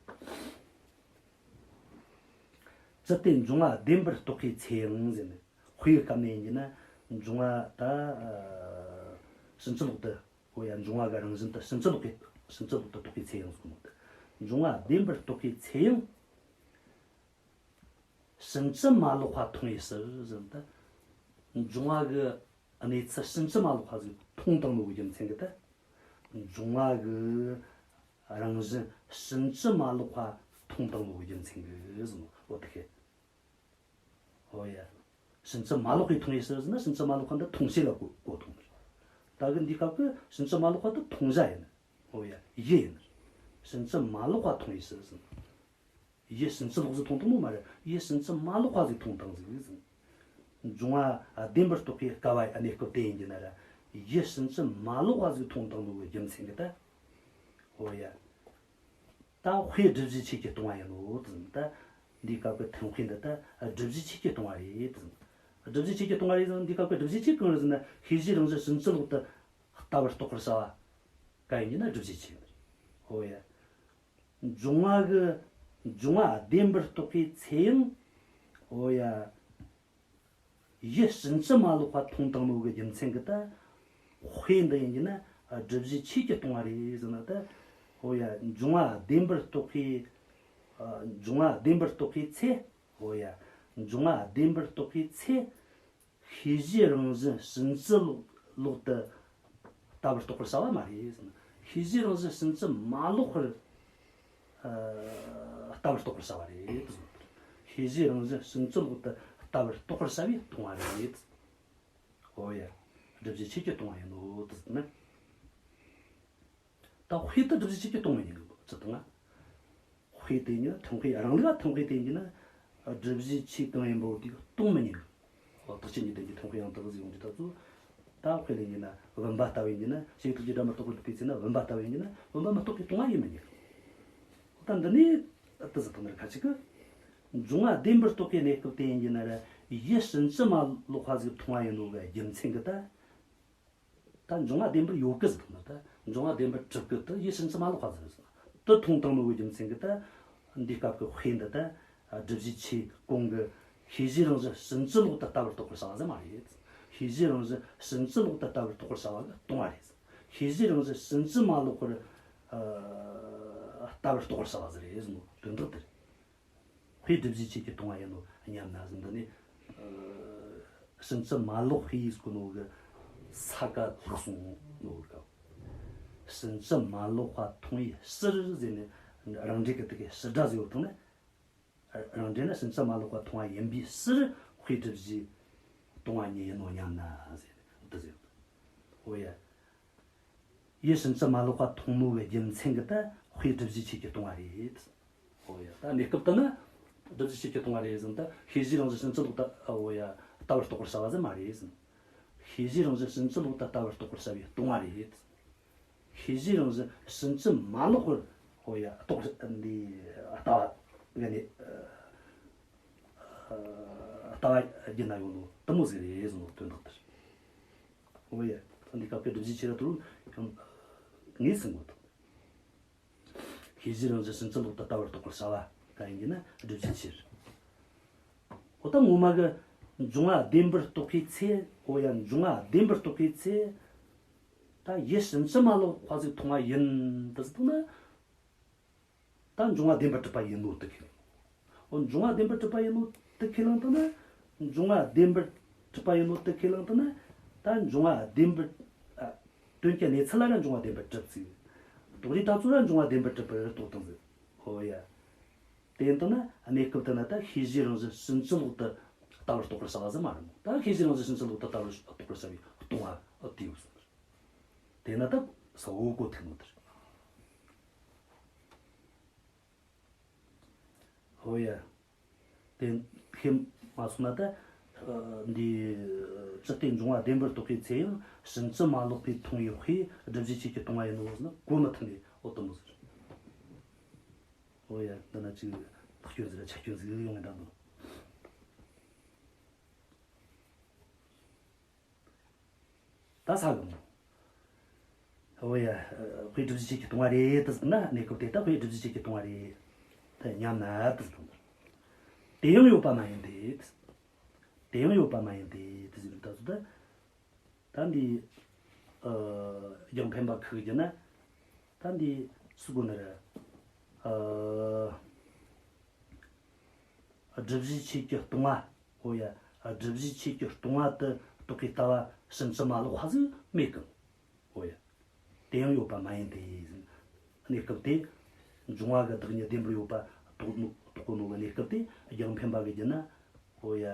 ཅི་སྟེ་འབྱུང་བ་བདེན་པར་རྟོགས་པའི་ཚེ་ཡང་ཟེར་ན། དཔེ་ཡི་སྐབས་ནས་ཡིན་གྱི་ན་འབྱུང་བ་ད་ཕྱིན་ཅི་ལོག་ཏུ། འོ་ཡ། འབྱུང་བ་གི་རང་བཞིན་དེ་ཕྱིན་ཅི་ལོག་གི་ཕྱིན་ཅི་ལོག་ཏུ་རྟོགས་པའི་ཚེ་ཡང་ཟེར་གོ་ནོ་ད། འབྱུང་བ་བདེན་པར་རྟོགས་པའི་ཚེ་ཡང་། ཕྱིན་ཅི་མ་ལོག་པ་མཐོང་བའི་ཕྱིར་ཟེར་ན་ད། འབྱུང་བ་གི་གནས་ཚུལ་ཕྱིན་ཅི་མ་ལོག་པ་ཟིག་མཐོང་བཏང་ནོ་གི་རྒྱུ་མཚན་གྱིས་ད། འབྱུང་བ་གི་རང་བཞིན་ཕྱིན་ཅི་མ་ལོག་པ་མཐོང་བཏང་ནོ་གི་རྒྱུ་མཚན་གྱིས་ཟེར་ནོ། འོ་དེ་ཤེས། ཨོ་ཡ། ཕྱིན་ཅི་མ་ལོག་པའི་མཐོང་བའི་ཕྱིར་ཟེར་ན་ཕྱིན་ཅི་མ་ལོག་པ་འདི་མཐོང་བྱེད་ལ་གོ་གོ་མཐོང་བ་རེད། ད་གི་འདི་སྐབས་ཀྱི་ཕྱིན་ཅི་མ་ལོག་པ་འདི་མཐོང་བྱ་ཡིན། ཨོ་ཡ། ཡུལ་ཡིན། ཕྱིན་ཅི་མ་ལོག་པ་མཐོང་བའི་ཕྱིར་ཟེར། ཡུལ་ཕྱིན་ཅི་ལོག་ཟིག་མཐོང་བཏང་ནོ་མ་རེད། ཡུལ་ཕྱིན་ཅི་མ་ལོག་པ་ཟིག་མཐོང་བཏང་ཟིག་ཟེར། འབྱུང་བ་བདེན་པར་རྟོགས་པའི་སྐབས་བ་གནས་སྐབས་དེ་ཡིན་གྱི་ན་ར། ཡུལ་ཕྱིན་ཅི་མ་ལོག་པ་ཟིག་མཐོང་བཏང་ནོ་གི་རྒྱུ་མཚན་གྱིས་ད། ཨོ་ཡ། ད་དཔེ་སྒྲུབ་བྱའི་ཆོས་ཀྱིས་སྟོང་བ་ཡིན་ནོ་ཟེར། ད་འདིའི་སྐབས་ཀྱི་ཐུན་དཔེ་འདི་ད་སྒྲུབ་བྱའི་ཆོས་ཀྱིས་སྟོང་བ་རེད་ཟེར། སྒྲུབ་བྱའི་ཆོས་ཀྱིས་སྟོང་བ་རེད་ཟེར། འདིའི་སྐབས་ཀྱི་སྒྲུབ་བྱའི་ཆོས་གང་རེད་ཟེར་ན། ཤེས་བྱའི་རང་བཞིན་ཕྱིན་ཅི་ལོག་ཏུ་ལྟ་བར་རྟོགས་པར་བྱ་བ་ག་ཡིན་གྱི་ན་སྒྲུབ་བྱའི་ཆོས་ཡིན། ཨོ་ཡ། འབྱུང་བ་གི་འབྱུང་བ་བདེན་པར་རྟོགས་པའི་ཚེ་ཡང་། ཨོ་ཡ། ཡུལ་ཕྱིན་ཅི་མ་ལོག་པ་མཐོང་བཏང་ནོ་གི་རྒྱུ་མཚན་གི་ད། དཔེ་འདི་ཡིན་གྱི་ན་སྒྲུབ་བྱེད་ཆོས་ཀྱིས་སྟོང་བ་རེད་ཟེར་ན་ད། འོ་ཡ། འབྱུང་བ་བདེན་པར་རྟོགས་པའི། འབྱུང་བ་བདེན་པར་རྟོགས་པའི་ཚེ། འོ་ཡ། འབྱུང་བ་བདེན་པར་རྟོགས་པའི་ཚེ། ཤེས་བྱའི་རང་བཞིན་ཕྱིན་ཅི་ལོག་ཏུ་ལྟ་བུར་རྟོགས་པར་བྱ་བ་མ་རེད་ཟེར་ན། ཤེས་བྱའི་རང་བཞིན་ཕྱིན་ཅི་མ་ལོག་པར་ལྟ་བུར་རྟོགས་པར་བྱ་བ་རེད་ཟེར། ཤེས་བྱའི་རང་བཞིན་ཕྱིན་ཅི་ལོག་ཏུ་ལྟ་བུར་རྟོགས་པར་བྱ་བས་སྟོང་བ་རེད། འོ་ཡ། སྒྲུབ་བྱེད་ཆོས་ཀྱིས་སྟོང་བ་ཡིན་ནོ་དེ་ཟེར་ན། ད་དཔེ་དེ་སྒྲུབ་བྱེད་ཆོས་ཀྱིས་སྟོང་བ་ཡིན་གི་ཅི་དང་ང་། དཔེ་དེ་ཉིད་ཐུན་དཔེ་རང་ལུགས་ཐུན་དཔེ་དེ་ཉིད་ན། སྒྲུབ་བྱེད་ཆོས་གང་ཡིན་པོ་དེ་སྟོང་མི་ཉན་གི། འོ། རྟགས་ཆོས་ཉིད་ལྡན་གྱི་ཐུན་དཔེ་ཡང་དག་ཟིག་ཡོང་དུས་ད་ཚོ། ད་དཔེ་ལས་ཉིད་ན་བུམ་པ་ལྟ་བུ་ཡིན་གྱི་ན། ཤེས་རིག་ཐུགས་རྗེ་སྒྲ་མི་རྟག་པར་སྡུད་པའི་ཚེ་ན་བུམ་པ་ལྟ་བུ་ཡིན་གྱི་ན་བུམ་པ་མི་རྟག་པའི་སྟོང་བ་ཡིན་མི་ཉན་གི། ད་འདི་ནས་ད་ཟིག་ཐོན་ནར་ཁ་ཅིག་གི། འབྱུང་བ་བདེན་པར་རྟོགས་པའི་གནས་སྐབས་དེ་ཡིན་གྱི་ན་ར། ཡུལ་ཕྱིན་ཅི་མ་ལོག་པ་ཟིག་མཐོང་བ་ཡིན་ནོ་གི་རྒྱུ་མཚན་གི་ད། ད་འབྱུང་བ་བདེན་པར་ཡོད་གི་ཟེར་ན། ད་འབྱུང་བ་བདེན་པར་གྲུབ་གི། ད་ཡུལ་ཕྱིན་ཅི་མ་ལོག་པ་ཟིག་རེད་ཟེར་ན། དེ་མཐོང་བཏང་ནོ་གི་རྒྱུ་མཚན་གི་ད། འདིའི་སྐབས་ཀྱི་དཔེ་འདི་ད། སྒྲུབ་བྱེད་ཆོས་གོང་གི་ཤེས་བྱའི་རང་བཞིན་ཕྱིན་ཅི་ལོག་ཏུ་ལྟ་བུར་རྟོགས་པར་བྱ་བ་ཟིག་མ་རེད། ཤེས་བྱའི་རང་བཞིན་ཕྱིན་ཅི་ལོག་ཏུ་ལྟ་བུར་རྟོགས་པར་བྱ་བ་གི་སྟོང་བ་རེད། ཤེས་བྱའི་རང་བཞིན་ཕྱིན་ཅི་མ་ལོག་པར་ལྟ་བུར་རྟོགས་པར་བྱ་བ་ཟིག་རེད་ཟེར་ནོ་དོན་དག་དེ་རེད། དཔེ་སྒྲུབ་བྱེད་ཆོས་ཀྱིས་སྟོང་བ་ཡིན་ནོ་སྙམ་ན་ཟེར། འདི་ནི། ཕྱིན་ཅི་མ་ལོག་པའི་ཟེར་གོ་ནོ་གི་ས་ཀ་ལྷག་སོང་ནོ་གི། ཕྱིན་ཅི་མ་ལོག་པ་མཐོང་བའི་ཕྱིར་ཟེར་ནས་རང་འགྲེལ་གི་དེ་གི་ཕྱིར་སྒྲ་ཟེར་བ་དང་ནི། རང་འགྲེལ་ན་ཕྱིན་ཅི་མ་ལོག་པ་མཐོང་བ་ཡིན་པའི་ཕྱིར་དཔེ་སྒྲུབ་བྱེད་སྟོང་བ་ཉིད་ཡིན་ནོ་སྙམ་ན་ཟེར་ནས་འདི་ཟེར། འོ་ཡ། ཡུལ་ཕྱིན་ཅི་མ་ལོག་པ་མཐོང་ནོ་གི་རྒྱུ་མཚན་གི་ད་དཔེ་སྒྲུབ་བྱེད་ཆོས་ཀྱིས་སྟོང་བ་རེད། འོ་ཡ། ད་གནས་སྐབས་དེ་ན་སྒྲུབ་བྱེད་ཆོས་ཀྱིས་སྟོང་བ་རེད་ཟེར་ན། ད་ཤེས་བྱའི་རང་བཞིན་ཕྱིན་ཅི་ལོག་ཏུ། འོ་ཡ། ལྟ་བུར་རྟོགས་པར་བྱ་བ་ཟིག་མ་རེད་ཟེར། ཤེས་བྱའི་རང་བཞིན་ཕྱིན་ཅི་ལོག་ཏུ་ལྟ་བུར་རྟོགས་པར་བྱ་བས་སྟོང་བ་རེད། ཤེས་བྱའི་རང་བཞིན་ཕྱིན་ཅི་མ་ལོག་པར། འོ་ཡ། རྟོགས། འདི་ལྟ་བ་གི་ནི། ལྟ་བ་བརྒྱུད་ན་ཡོང་ནོ་དེ་མོ་ཟིག་རེད་ཟེར་ནོ་དོན་དག་དེ་རེད། འོ་ཡ། འདི་སྐབས་ཀྱི་སྒྲུབ་བྱེད་ཆོས་ར་དུ་ཡང་ངེས་ཟིན་གོ་ཐུབ། ཤེས་བྱའི་རང་བཞིན་ཕྱིན་ཅི་ལོག་ཏུ་ལྟ་བུར་རྟོགས་པར་བྱ་བ་ག་ཡིན་གྱི་ན་སྒྲུབ་བྱེད་ཆོས་རེད། འོ་ད་ངོ་མ་གི་འབྱུང་བ་བདེན་པར་རྟོགས་པའི་ཚེ། འོ་ཡ། འབྱུང་བ་བདེན་པར་རྟོགས་པའི་ཚེ། ད་ཡུལ་ཕྱིན་ཅི་མ་ལོག་པ་ཟིག་མཐོང་བ་ཡིན་དུ་ཟེར་ན། ད་འབྱུང་བ་བདེན་པར་གྲུབ་པ་ཡིན་ནོ་དེ་ཁས་ལེན། འོ། འབྱུང་བ་བདེན་པར་གྲུབ་པ་ཡིན་ནོ་དེ་ཁས་ལེན་བཏང་ན། འབྱུང་བ་བདེན་པར་གྲུབ་པ་ཡིན་ནོ་དེ་ཁས་ལེན་བཏང་ན། ད་འབྱུང་བ་བདེན་པར། ཨ། དོན་གྱི་གནས་ཚུལ་ལ་ར་འབྱུང་བ་བདེན་པར་གྲུབ་ཟིག། དོགས་གཞི་ད་ཚོ་ར་འབྱུང་བ་བདེན་པར་གྲུབ་པར་རྟོགས་བཏང་ཟིག། འོ་ཡ། དེ་ཡིན་བཏང་ན་གནས་སྐབས་དེ་ན་ད་ཤེས་བྱའི་རང་བཞིན་ཕྱིན་ཅི་ལོག་ཏུ་ལྟ་བུར་རྟོགས་པར་བྱ་བ་ཟིག་མ་རེད་མོ། ད་ཤེས་བྱའི་རང་བཞིན་ཕྱིན་ཅི་ལོག་ཏུ་ལྟ་བུར་རྟོགས་པར་བྱ་བའི་སྟོང་བ་དེ་ཡོད་སོང་། དེས་ན་ད་ས་འོག་གོ་ཐུག་ནོ་དེ་རེད། ཧོ་ཡ། དེ་ཁེ་མ་སོང་ན་ད། ཨ། འདི་ཅི་སྟེ་འབྱུང་བ་བདེན་པར་རྟོགས་པའི་ཚེ་ཡང་ཕྱིན་ཅི་མ་ལོག་པའི་མཐོང་བའི་དཔེ་སྒྲུབ་བྱེད་ཆོས་ཀྱིས་སྟོང་བ་ཡིན་ནོ་ཟེར་ན་གོ་མི་ཐུབ་ནི། འོ་དེ་མོ་ཟེར། ཧོ་ཡ། འདི་ན་ཅིག་ཐག་སྐྱོན་ཟིག་ར་ཆ་སྐྱོན་ཟིག་ཡོང་ངེ་འདྲ་འདུག། ད་ས་གི་མོ། ཨོ་ཡ། དཔེ་སྒྲུབ་བྱེད་ཆོས་ཀྱིས་སྟོང་བ་རེད་དུ་ཟེར་ན། གནས་སྐབས་དེ་ད་དཔེ་སྒྲུབ་བྱེད་ཆོས་ཀྱིས་སྟོང་བ་རེད་དུ་སྙམ་ན་དུ་ཟེར། དེ་ཡང་ཡོད་པ་མ་ཡིན་ཏེ། དེ་ཡང་ཡོད་པ་མ་ཡིན་ཏེ་དུ་ཟེར་ད་ཟེར་ད། ད་འདི། ཨ། རྒྱང་འཕེན་པ་ཁུག་གི་ན། ད་འདི་སུ་གོ་ནི་རེད། ཨ། སྒྲུབ་བྱེད་ཆོས་ཀྱིས་སྟོང་བ། ཨོ་ཡ། སྒྲུབ་བྱེད་ཆོས་ཀྱིས་སྟོང་བ་དུ་རྟོགས་པའི་ལྟ་བ་ཕྱིན་ཅི་མ་ལོག་པ་ཟིག་མེད་གི། ཨོ་ཡ། དེ་ཡང་ཡོད་པ་མ་ཡིན་ཏེ། གནས་སྐབས་དེ། འབྱུང་བ་གི་བདག་ཉིད་བདེན་པར་ཡོད་པ་རྟོགས་ནོ་རྟོགས་གོ་ནོ་གི་གནས་སྐབས་དེ་རྒྱང་འཕེན་པ་གི་རྒྱུད་ན། ཨོ་ཡ།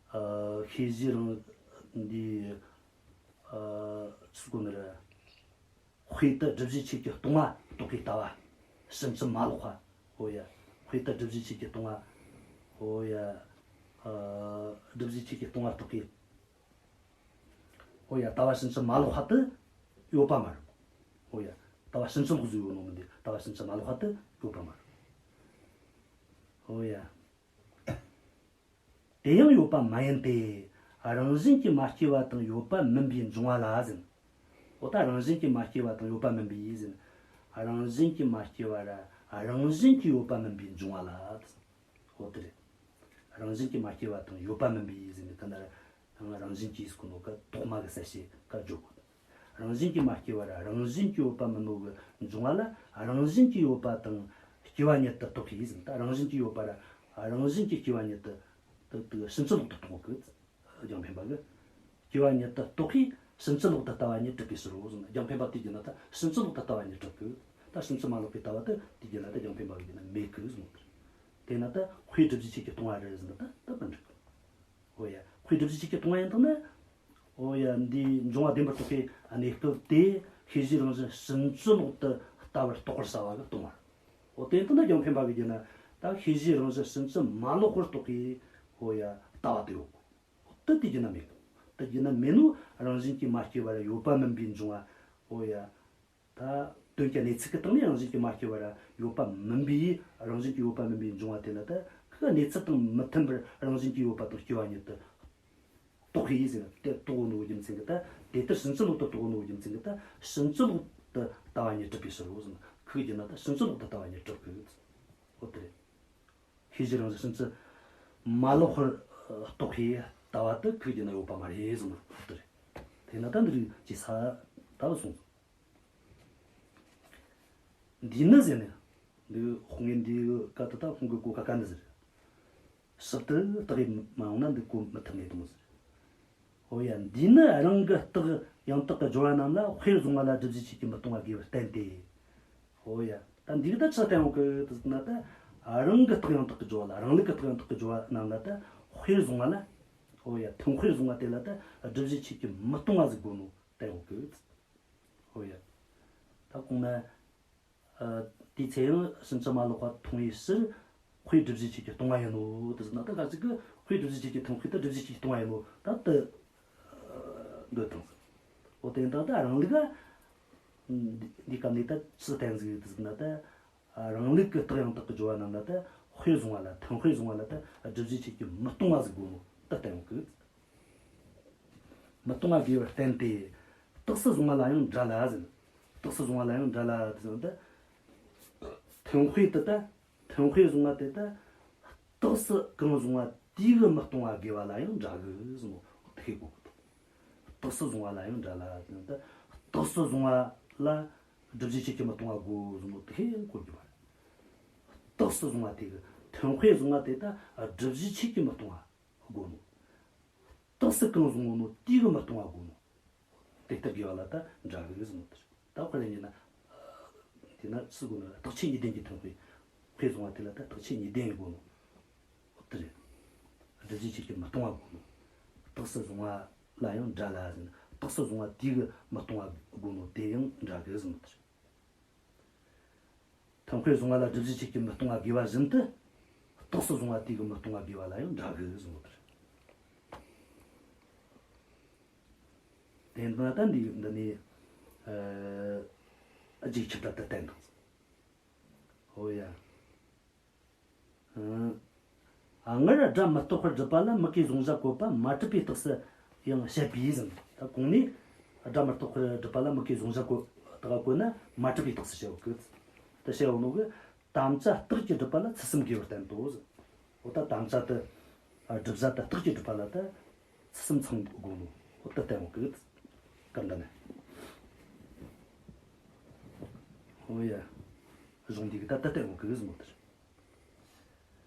ཨ། ཤེས་བྱའི་རང་འདི། ཨ། སུ་གོ་ནི་རེད། དཔེ་དེ་སྒྲུབ་བྱེད་ཆོས་ཀྱིས་སྟོང་བ་རྟོགས་པའི་ལྟ་བ་ཕྱིན་ཅི་མ་ལོག་པ། ཨོ་ཡ། དཔེ་དེ་སྒྲུབ་བྱེད་ཆོས་ཀྱིས་སྟོང་བ། ཨོ་ཡ། ཨ། སྒྲུབ་བྱེད་ཆོས་ཀྱིས་སྟོང་བ་རྟོགས་པའི། ཨོ་ཡ། ལྟ་བ་ཕྱིན་ཅི་མ་ལོག་པ་དེ་ཡོད་པ་མ་རེད། ཨོ་ཡ། ལྟ་བ་ཕྱིན་ཅི་ལོག་ཟིག་ཡོད་ནོ་མིན་ཏེ། ལྟ་བ་ཕྱིན་ཅི་མ་ལོག་པ་དེ་ཡོད་པ་མ་རེད། ཨོ་ཡ། དེ་ཡང་ཡོད་པ་མ་ཡིན་ཏེ། རང་བཞིན་གྱིས་མ་སྐྱེས་པ་དང་ཡོད་པ་མིན་པའི་འབྱུང་བ་ལ་ཟེར། འོ་ད་རང་བཞིན་གྱིས་མ་སྐྱེས་པ་དང་ཡོད་པ་མིན་པའི་ཟེར། རང་བཞིན་གྱིས་མ་སྐྱེས་པ་ར་རང་བཞིན་གྱིས་ཡོད་པ་མིན་པའི་འབྱུང་བ་ལ། འོ་དེ་རེད། རང་བཞིན་གྱིས་མ་སྐྱེས་པ་དང་ཡོད་པ་མིན་པའི་ཟེར་ནས་ག་ན་ར། རང་བཞིན་གྱིས་ཟེར་གོ་ནོ་གི་ཐོག་མ་གི་གསལ་བྱེད་ག་བརྗོད་གོ། རང་བཞིན་གྱིས་མ་སྐྱེས་པ་ར་རང་བཞིན་གྱིས་ཡོད་པ་མིན་ནོ་གི་འབྱུང་བ་ལ་རང་བཞིན་གྱིས་ཡོད་པ་དང་སྐྱེ་བ་ཉིད་དུ་རྟོགས་པས་ཟེར། ད་རང་བཞིན་གྱིས་ཡོད་པ་ར་རང་བཞིན་གྱིས་སྐྱེ་བ་ཉིད་དུ་དེ་དེ་ཕྱིན་ཅི་ལོག་ཏུ་རྟོགས་གི། རྒྱང་འཕེན་པ་གི། སྐྱེ་བ་ཉིད་དུ་རྟོགས་པས་ཕྱིན་ཅི་ལོག་ཏུ་ལྟ་བ་ཉིད་གྲུབ་པའི་ཕྱིར་རོ་ཟེར། རྒྱང་འཕེན་པ་དེ་བརྒྱུད་ན་ད་ཕྱིན་ཅི་ལོག་ཏུ་ལྟ་བ་ཉིད་གྲུབ་གི། ད་ཕྱིན་ཅི་མ་ལོག་པའི་ལྟ་བ་དེ་དེ་བརྒྱུད་ན་ད་རྒྱང་འཕེན་པ་གི་བརྒྱུད་ན་མེད་གི་ཟེར་ནོ། དེས་ན་ད་དཔེ་སྒྲུབ་བྱེད་ཆོས་ཅན་གྱིས་སྟོང་བ་རེད་ཟེར་ན་ད་ད་མི་འགྲིག་གི། འོ་ཡ། དཔེ་སྒྲུབ་བྱེད་ཆོས་ཅན་གྱིས་སྟོང་བ་ཡིན་དང་ན། འོ་ཡ། འདིའི་འབྱུང་བ་བདེན་པར་རྟོགས་པའི་གནས་སྐབས་དེ་ཤེས་བྱའི་རང་བཞིན་ཕྱིན་ཅི་ལོག་ཏུ་ལྟ་བར་རྟོགས་པར་བྱ་བ་གིས་སྟོང་བ། འོ་དེ་ཡིན་དང་ན་རྒྱང་འཕེན་པ་གི་བརྒྱུད་ན་ད་ཤེས་བྱའི་རང་བཞིན་ཕྱིན་ཅི་མ་ལོག་པར་རྟོགས་པའི། འོ་ཡ། ལྟ་བ་དེ་ཡོད། འོ་དེ་དེ་བརྒྱུད་ན་མེད། དེ་བརྒྱུད་ན་མེད་ནོ་རང་བཞིན་གྱིས་མ་སྐྱེས་པ་ར་ཡོད་པ་མིན་པའི་འབྱུང་བ། འོ་ཡ། ད་དོན་གྱི་གནས་ཚུལ་གྱི་སྟེང་ནས་རང་བཞིན་གྱིས་མ་སྐྱེས་པ་ར་ཡོད་པ་མིན་པའི། རང་བཞིན་གྱིས་ཡོད་པ་མིན་པའི་འབྱུང་བ་དེ་ལ་ད་ཁོའི་གནས་ཚུལ་དང་མི་མཐུན་པར་རང་བཞིན་གྱིས་ཡོད་པ་དང་སྐྱེ་བ་ཉིད་དུ་རྟོགས་པས་ཟེར། དེ་རྟོགས་ནོ་རྒྱུ་མཚན་གྱིས་ད། དེ་ལྟར་ཕྱིན་ཅི་ལོག་ཏུ་རྟོགས་ནོ་རྒྱུ་མཚན་གྱིས་ད་ཕྱིན་ཅི་ལོག་ཏུ་ལྟ་བ་ཉིད་གྲུབ་པའི་ཕྱིར་རོ་ཟེར། ཁོའི་བརྒྱུད་ན་ད་ཕྱིན་ཅི་ལོག་ཏུ་ལྟ་བ་ཉིད་གྲུབ་གི། འོ་དེ་རེད། ཤེས་བྱའི་རང་བཞིན་ཕྱིན་ཅི་མ་ལོག་པར་རྟོགས་པའི་ལྟ་བ་དེ་ཁོའི་བརྒྱུད་ན་ཡོད་པ་མ་རེད་ཟེར་ནོ་དེ་རེད། དེས་ན་ད་འདི་རིགས་ཀྱི་ས་ད་བུད་སོང་། འདིས་ནི་ཟེར་ནས། འདི་ཁོང་གིས་འདི་ག་ད་ད་ཁོང་གིས་གོ་ཁ་ག་འདི་ཟེར། ཞིབ་ཏུ་བརྟགས་ཡེ་མ་ཡོང་ན་འདི་གོ་མི་ཐུབ་ནས་དང་ཟེར། འོ་ཡ། འདིས་ནི་རང་གི་རྟགས་ཡང་དག་གི་སྦྱོར་བ་རྣམས་ལ་དཔེ་བཟུང་བ་ལ་སྒྲུབ་བྱེད་ཆོས་ཅན་མི་སྟོང་བ་དགོས་པར་བསྟན་ཏེ། འོ་ཡ། ད་འདི་གི་ད་ཆི་བསྟན་ཡོད་གི་ཟེར་ན་ད། རང་གི་རྟགས་ཡང་དག་གི་སྦྱོར་བ་ལ། རང་ལུགས་ཀྱི་རྟགས་ཡང་དག་གི་སྦྱོར་བ་རྣམས་ལ་ད་དཔེ་བཟུང་བ་ལ། འོ་ཡ། ཐུན་དཔེ་བཟུང་བ་དེ་ལ་ད་སྒྲུབ་བྱེད་ཆོས་ཅན་མི་སྟོང་བ་ཟིག་དགོས་ནོ་བསྟན་ཡོད་གི། འོ་ཡ། ད་གོང་ན། ཨ། དེའི་ཚེ་ཡང་ཕྱིན་ཅི་མ་ལོག་པ་མཐོང་བའི་ཕྱིར། དཔེ་སྒྲུབ་བྱེད་ཆོས་ཅན་གྱིས་སྟོང་བ་ཡིན་ནོ་དེ་ཟེར་ན་ད་ག་ཅིག་གི་དཔེ་སྒྲུབ་བྱེད་ཆོས་ཅན་གྱི་ཐུན་དཔེ་ད་སྒྲུབ་བྱེད་ཆོས་ཅན་གྱིས་སྟོང་བ་ཡིན་ནོ་ད་དེ་འདོད་དང་། འོ་དེ་ཡིན་དང་ད་རང་ལུགས་ལ་འདི་འདི་སྐབས་ནས་ད་ཆི་བསྟན་ཟིག་དེ་ཟེར་ན་ད། རང་ལུགས་ཀྱི་རྟགས་ཡང་དག་གི་སྦྱོར་བ་རྣམས་ལ་ད་དཔེ་བཟུང་བ་ལ། ཐུན་དཔེ་བཟུང་བ་ལ་ད་སྒྲུབ་བྱེད་ཆོས་ཅན་མི་སྟོང་བ་ཟིག་དགོས་ནོ་ད་བསྟན་ཡོད་གི། མི་སྟོང་བ་དགོས་པར་བསྟན་ཏེ། རྟགས་སུ་བཟུང་བ་ལ་ཡང་འདྲ་ལ་ཟེར། རྟགས་སུ་བཟུང་བ་ལ་ཡང་འདྲ་ལ་ཟེར་ན་ད། ཐུན་དཔེ་དེ་ད། ཐུན་དཔེ་བཟུང་བ་དེ་ད། རྟགས་སུ་གང་བཟུང་བ་དེ་གིས་མི་སྟོང་བ་དགོས་པ་ལ་ཡང་འདྲ་གི་ཟེར་ནོ་དེ་ཤེས་དགོས་གི། རྟགས་སུ་བཟུང་བ་ལ་ཡང་འདྲ་ལ་ཟེར་ན་ད། རྟགས་སུ་བཟུང་བ་ལ་སྒྲུབ་བྱེད་ཆོས་ཅན་མི་སྟོང་བ་དགོས་ཟེར་ནོ་དེ་ཤེས་ཡང་གོ་རྒྱུ་བ་རེད། རྟགས་སུ་བཟུང་བ་དེ་གིས། ཐུན་དཔེ་བཟུང་བ་དེ་ད་སྒྲུབ་བྱེད་ཆོས་ཅན་མི་སྟོང་བ་དགོས་ནོ། རྟགས་སུ་གང་བཟུང་ནོ་དེ་གིས་མི་སྟོང་བ་དགོས་ནོ། དེ་ལྟར་དགོས་པ་ལ་ད་འདྲ་གི་ཟེར་ནོ་དེ་རེད། ད་དཔེར་ན་ཡིན་ན། དེ་ན་སུ་དགོས་ན་རྟགས་ཆོས་གཉིས་ལྡན་གྱི་ཐུན་དཔེ། དཔེ་བཟུང་བ་དེ་ལ་ད་རྟགས་ཆོས་གཉིས་ལྡན་ཡིན་དགོས་ནོ། འོ་དེ་རེད། སྒྲུབ་བྱེད་ཆོས་ཅན་མི་སྟོང་བ་དགོས་ནོ། རྟགས་སུ་བཟུང་བ་ལ་ཡང་འདྲ་ལ་ཟེར་ན། རྟགས་སུ་བཟུང་བ་དེ་གིས་མི་སྟོང་བ་དགོས་ནོ་དེ་ཡང་འདྲ་གི་ཟེར་ནོ་དེ་རེད། ཐུན་དཔེ་བཟུང་བ་ལ་སྒྲུབ་བྱེད་ཆོས་ཅན་མི་སྟོང་བ་དགོས་པ་བཞིན་དུ། རྟགས་སུ་བཟུང་བ་དེ་གིས་མི་སྟོང་བ་དགོས་པ་ལ་ཡང་འདྲ་གི་ཟེར་ནོ་དེ་རེད། དེ་འདི་ན་ད་འདི་འདི་ནས། ཨ། རྗེས་ཁྱབ་བརྡ་དེ་བསྟན་དང་། འོ་ཡ། ཨ། སྔར་སྒྲ་མི་རྟག་པར་སྒྲུབ་པ་ལ་མུ་གེས་གཟུང་བྱ་བཀོད་པ་མ་གྲུབ་པའི་རྟགས་སུ་ཡང་བཤད་པས་ཟེར། ད་གོང་ནས་སྒྲ་མི་རྟག་པར་སྒྲུབ་པ་ལ་མུ་གེས་གཟུང་བྱ་བཀོད། རྟགས་བཀོད་ན་མ་གྲུབ་པའི་རྟགས་སུ་བཤད་ཡོད་གི། དེ་བཤད་ཡོད་ནོ་གི། དམ་བཅའ་རྟགས་ཀྱིས་སྒྲུབ་པ་ལ་ཚུལ་གསུམ་དགོས་པར་བསྟན་ཏོ་ཟེར། འོ་ད་དམ་བཅའ་དེ། ཨ། སྒྲུབ་བྱ་དེ་རྟགས་ཀྱིས་སྒྲུབ་པ་ལ་ད་ཚུལ་གསུམ་ཚང་དགོས་ནོ། འོ་ད་བསྟན་ཡོད་གི། སྐབས་འདི་ན། འོ་ཡ། གཞུང་འདི་གིས་ད་ད་བསྟན་ཡོད་གི་ཟེར་ནོ་དེ་རེད།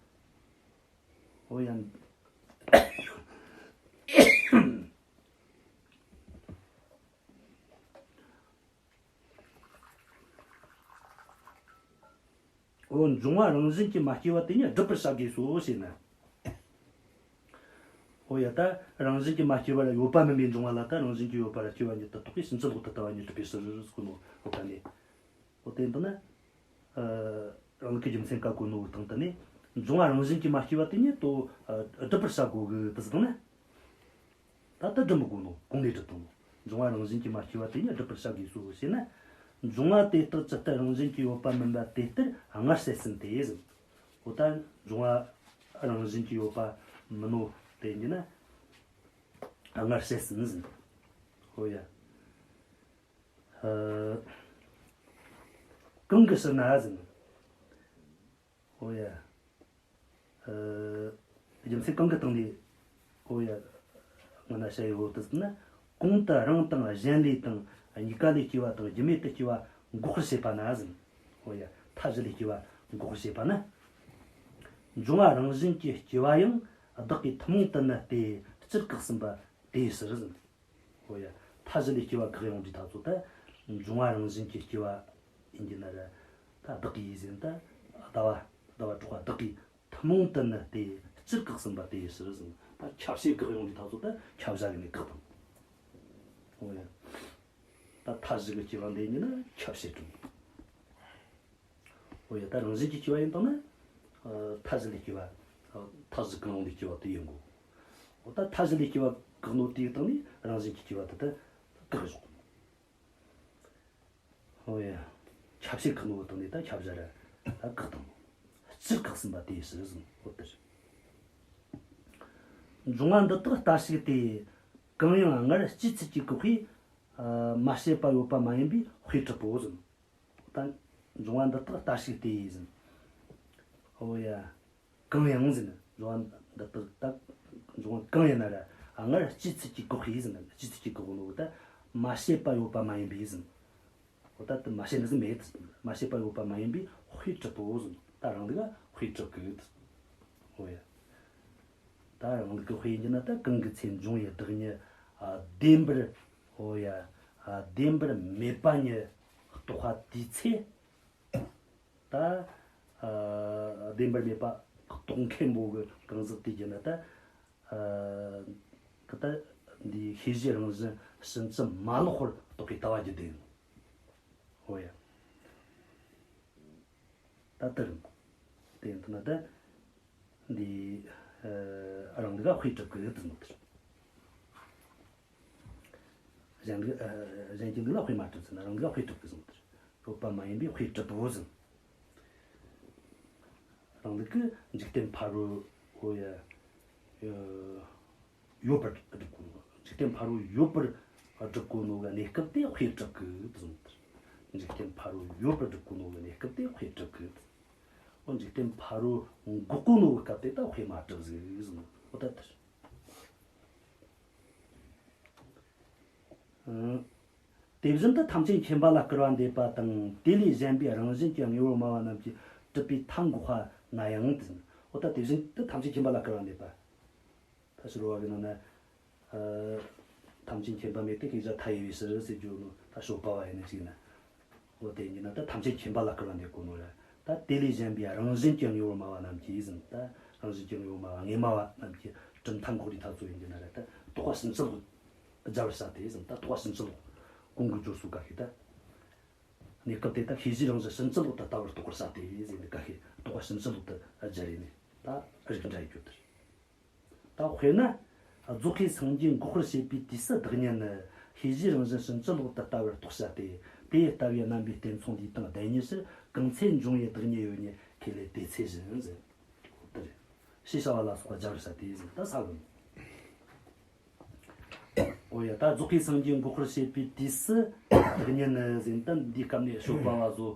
འོ་ཡ། འོ། འབྱུང་བ་རང་བཞིན་གྱིས་མ་སྐྱེས་པ་དེ་ཉིད་སྒྲུབ་པར་བྱ་དགོས་སོ་ཞེ་ན། འོ་ཡ། ད་རང་བཞིན་གྱིས་མ་སྐྱེས་པ་ར་ཡོད་པ་མིན་པའི་འབྱུང་བ་ལ་ད་རང་བཞིན་གྱིས་ཡོད་པ་ར་སྐྱེ་བ་ཉིད་དུ་རྟོགས་པས་ཕྱིན་ཅི་ལོག་ཏུ་ལྟ་བ་ཉིད་གྲུབ་པའི་ཕྱིར་ཟེར་གོ་ནོ། འོ་ད་ནི། འོ་དེ་འདི་ན། ཨ། རང་ལུགས་ཀྱི་རྒྱུ་མཚན་ག་གོ་ནོ་སྟེང་དུ་ནི། འབྱུང་བ་རང་བཞིན་གྱིས་མ་སྐྱེས་པ་དེ་ཉིད་དུ། ཨ། སྒྲུབ་པར་བྱ་དགོས་གི་དེ་ཟེར་ན། ད་ལྟ་སྒྲུབ་མི་དགོས་ནོ། གོང་ནས་སྒྲུབ་བཏང་ནོ། འབྱུང་བ་རང་བཞིན་གྱིས་མ་སྐྱེས་པ་དེ་ཉིད་སྒྲུབ་པར་བྱ་དགོས་སོ་ཞེ་ན། འབྱུང་བ་དེ་རྟགས་ཇི་ལྟར་རང་བཞིན་གྱིས་ཡོད་པ་མིན་པ་དེ་ལྟར་སྔར་བཤད་ཟིན་ཏེ་ཟེར། འོ་ད་འབྱུང་བ་རང་བཞིན་གྱིས་ཡོད་པ་མིན་ནོ་དེ་ཡིན་ན། སྔར་བཤད་ཟིན་ཟེར། འོ་ཡ། ཨ། གང་གི་ཕྱིར་ན་ཟེར། འོ་ཡ། ཨ། རྒྱུ་མཚན་གང་གི་སྟེང་ནས། འོ་ཡ། སྔོན་ན་བཤད་ཡོད་དུ་ཟིན་ན། གོང་དུ་རང་དང་གཞན་ལས་དང་གཉིས་ཀ་ལས་སྐྱེ་བ་དང་རྒྱུ་མེད་དུ་སྐྱེ་བ་འགོག་པར་བྱེད་པ་ན་ཟིན། འོ་ཡ། མཐའ་བཞི་ལས་སྐྱེ་བ་འགོག་པར་བྱེད་པ་ན། འབྱུང་བ་རང་བཞིན་གྱིས་སྐྱེ་བ་ཡང་བདག་གིས་ཐུན་མོང་དུ་ནི་སྟེ། སྤྱིར་བཀག་ཟིན་པ་དེའི་ཕྱིར་ཟིན། འོ་ཡ། མཐའ་བཞི་ལས་སྐྱེ་བ་བཀག་ཡོང་དུས་ད་ཚོ་ད། འབྱུང་བ་རང་བཞིན་གྱིས་སྐྱེ་བ་ཡིན་གྱི་ན་ར། ད་བདག་གིས་ཟིན་ད། ལྟ་བ་ལྟ་བ་གྲགས་པ་བདག་གིས་ཐུན་མོང་དུ་ནི་སྟེ། སྤྱིར་བཀག་ཟིན་པ་དེའི་ཕྱིར་ཟིན། ད་ཁྱབ་བྱེད་བཀག་ཡོང་དུས་ད་ཚོ་ད་ཁྱབ་བྱ་གི་ནས་བཀག་དང་། འོ་ཡ། ད་མཐའ་བཞི་གི་སྐྱེ་བ་འདི་ཡིན་ན་ཁྱབ་བྱེད་དྲུག་འོ་ཡ། ད་རང་བཞིན་གྱིས་སྐྱེ་བ་ཡིན་དང་ན། ཨ། མཐའ་བཞི་ལས་སྐྱེ་བ། ཨ། མཐའ་བཞི་གང་རུང་ལས་སྐྱེ་བ་དེ་ཡིན་དགོས། འོ་ད་མཐའ་བཞི་ལས་སྐྱེ་བ་བཀག་ནོ་དེའི་སྟེང་ནས་རང་བཞིན་གྱིས་སྐྱེ་བ་དེ་ད་བཀག་བཞག་འོ་ཡ། ཁྱབ་བྱེད་བཀག་ནོ་སྟེང་ནས་ད་ཁྱབ་བྱ་ར་ད་བཀག་དང་། སྤྱིར་བཀག་ཟིན་པ་དེའི་ཕྱིར་ཟིན། འོ་དེ་རེད། འབྱུང་བ་འདི་དག་ལྟ་ཞིག་སྟེ། གང་ཡང་སྔར་སྐྱེས་ཚུལ་གྱིས་བཀག་པའི། ཨ། མ་དཔྱད་པ་ཡོད་པ་མ་ཡིན་པའི་དཔེ་གྲུབ་བོ་ཟིན། ད་འབྱུང་བ་འདི་དག་ལྟ་ཞིག་སྟེ་ཡིས་ཟིན། འོ་ཡ། གང་ཡང་ཟིན། འབྱུང་བ་འདི་དག་ད། འབྱུང་བ་གང་ཡིན་ན་ར། སྔར་སྐྱེས་ཚུལ་གྱིས་བཀག་པའི་ཟིན། སྐྱེས་ཚུལ་གྱིས་བཀག་ནོ་ད། མ་དཔྱད་པ་ཡོད་པ་མ་ཡིན་པའི་ཟིན། འོ་ད་དེ་མ་དཔྱད་ནི་ཟིན་མེད། མ་དཔྱད་པ་ཡོད་པ་མ་ཡིན་པའི་དཔེ་གྲུབ་བོ་ཟིན། ད་རང་ལུགས་ལ་དཔེ་གྲུབ་གི། འོ་ཡ། ད་རང་ལུགས་ཀྱི་དཔེ་ཡིན་གྱི་ན་ད། གང་གི་ཚེ་འབྱུང་བའི་བདག་ཉིད། ཨ། བདེན་པར། འོ་ཡ། ཨ། བདེན་པར་མེད་པ་ཉིད་རྟོགས་པ་དེའི་ཚེ། ད། ཨ། བདེན་པར་མེད་པ་རྟོགས་མཁན་པོ་གི་གང་ཟག་དེ་གྱུར་ན་ད། ཨ། ད་ལྟ་འདི་ཤེས་བྱའི་རང་བཞིན་ཕྱིན་ཅི་མ་ལོག་པར་རྟོགས་པའི་ལྟ་བ་རྒྱུད་ལྡན། འོ་ཡ། ད་ལྟར་དེ་ཡིན་ཐུབ་ན་ད། འདི། ཨ། རང་ལུགས་ལ་དཔེ་གྲུབ་གི་ཡོད་དུ་ནོ་དེར། གཞན་ལུགས། ཨ། གཞན་གྱི་ལུགས་ལ་དཔེ་མ་གྲུབ་ཟིན། རང་ལུགས་ལ་དཔེ་གྲུབ་གི་ཟིན་དེར། ཡོད་པ་མ་ཡིན་པའི་དཔེ་གྲུབ་བོ་ཟིན། རང་ལུགས་ཀྱི་འཇིག་རྟེན་ཕ་རོལ་པོ་ཡ། ཡོད་པར་སྒྲུབ་དགོས། འཇིག་རྟེན་ཕ་རོལ་ཡོད་པར་སྒྲུབ་དགོས་ནོ་གི་གནས་སྐབས་དེ་དཔེ་གྲུབ་གི་ཟིན། འཇིག་རྟེན་ཕ་རོལ་ཡོད་པར་སྒྲུབ་དགོས་ནོ་གི་གནས་སྐབས་དེ་དཔེ་གྲུབ་གི། འོ། འཇིག་རྟེན་ཕ་རོལ་འགོག་གོ་ནོ་གི་སྐབས་དེ་ད་དཔེ་མ་གྲུབ་ཟིག་ཟིན། འོ་ད་དེར། ཨང་། དེ་བཞིན་དུ་ཐམས་ཅད་མཁྱེན་པ་ལ་སྐུར་བ་འདེབས་པ་དང་། དེ་ལས་གཞན་པའི་རང་བཞིན་གྱི་དངོས་པོར་སྨྲ་བ་རྣམས་ཀྱིས་གྲུབ་པའི་མཐའ་འགོག་པ་ན་ཡང་ཟིན། འོ་ད་དེ་བཞིན་དུ་ཐམས་ཅད་མཁྱེན་པ་ལ་སྐུར་བ་འདེབས་པ། ད་ཕྱི་རོལ་བ་གི་ནང་ན། ཨ། ཐམས་ཅད་མཁྱེན་པ་མེད་དེ། ཤེས་བྱ་མཐའ་ཡས་པའི་ཕྱིར་ཟེར་རྒྱུ་ནོ་ད་ཞོལ་པ་བ་ཡིན་ནི་ཅིག་ན། འོ་དེ་ཡིན་ན་ད་ཐམས་ཅད་མཁྱེན་པ་ལ་སྐུར་བ་འདེབས་གོ་ནོ་ར། ད་དེ་ལས་གཞན་པའི་རང་བཞིན་གྱི་དངོས་པོར་སྨྲ་བ་རྣམས་ཀྱིས་ཟིན། ད་རང་བཞིན་གྱི་དངོས་པོར་སྨྲ་བ་དངོས་སྨྲ་བ་རྣམས་ཀྱིས་གྲུབ་མཐའ་འགོག་རིགས་ཐག་ཚོད་ཡིན་གྱི་ན་ར། ད་རྟོག་པ་ཕྱིན་ཅི་ལོག་སྦྱར་བར་བྱ་སྟེ་ཟིན། ད་རྟོག་པ་ཕྱིན་ཅི་ལོག་གོང་གི་སྦྱོར་ཚུལ་ག་ཤེད་ད། གནས་སྐབས་དེ་ད་ཤེས་བྱའི་རང་བཞིན་ཕྱིན་ཅི་ལོག་ཏུ་ལྟ་བར་རྟོགས་པར་བྱ་སྟེ་ཟེར་ནས་ག་ཤེད་རྟོག་པ་ཕྱིན་ཅི་ལོག་ཏུ་སྦྱར་ཡིན་ནས་ད་རིགས་འདྲ་ཡི་གྱོད་དེར། ད་དཔེར་ན། རྫོགས་པའི་སངས་རྒྱས་འགོག་པར་བྱེད་པའི་དུས་སུ་བདག་ཉིད་ནི་ཤེས་བྱའི་རང་བཞིན་ཕྱིན་ཅི་ལོག་ཏུ་ལྟ་བར་རྟོགས་བྱ་སྟེ། དེ་ལྟ་བུའི་རྣམ་པའི་རྟེན་མཚུངས་འདིའི་སྟེང་བདེན་གཉིས་ཕྱིར། གང་ཚེ་འབྱུང་བའི་བདག་ཉིད་ཡོད་ཉིད་ཁས་ལེན་དེ་ཚེ་བཞིན་ཟེར། དེ་རེད། ཞེས་བྱ་བ་ལ་སོགས་པ་སྦྱར་བར་བྱ་སྟེ་ཟེར། ད་ས་བོན། འོ་ཡ། ད་རྫོགས་པའི་སངས་རྒྱས་འགོག་པར་བྱེད་པའི་དུས་སུ་བདག་ཉིད་ནི་ཟེར། ད་འདིའི་སྐབས་ནས་ཞོལ་པ་བ་བཟོ།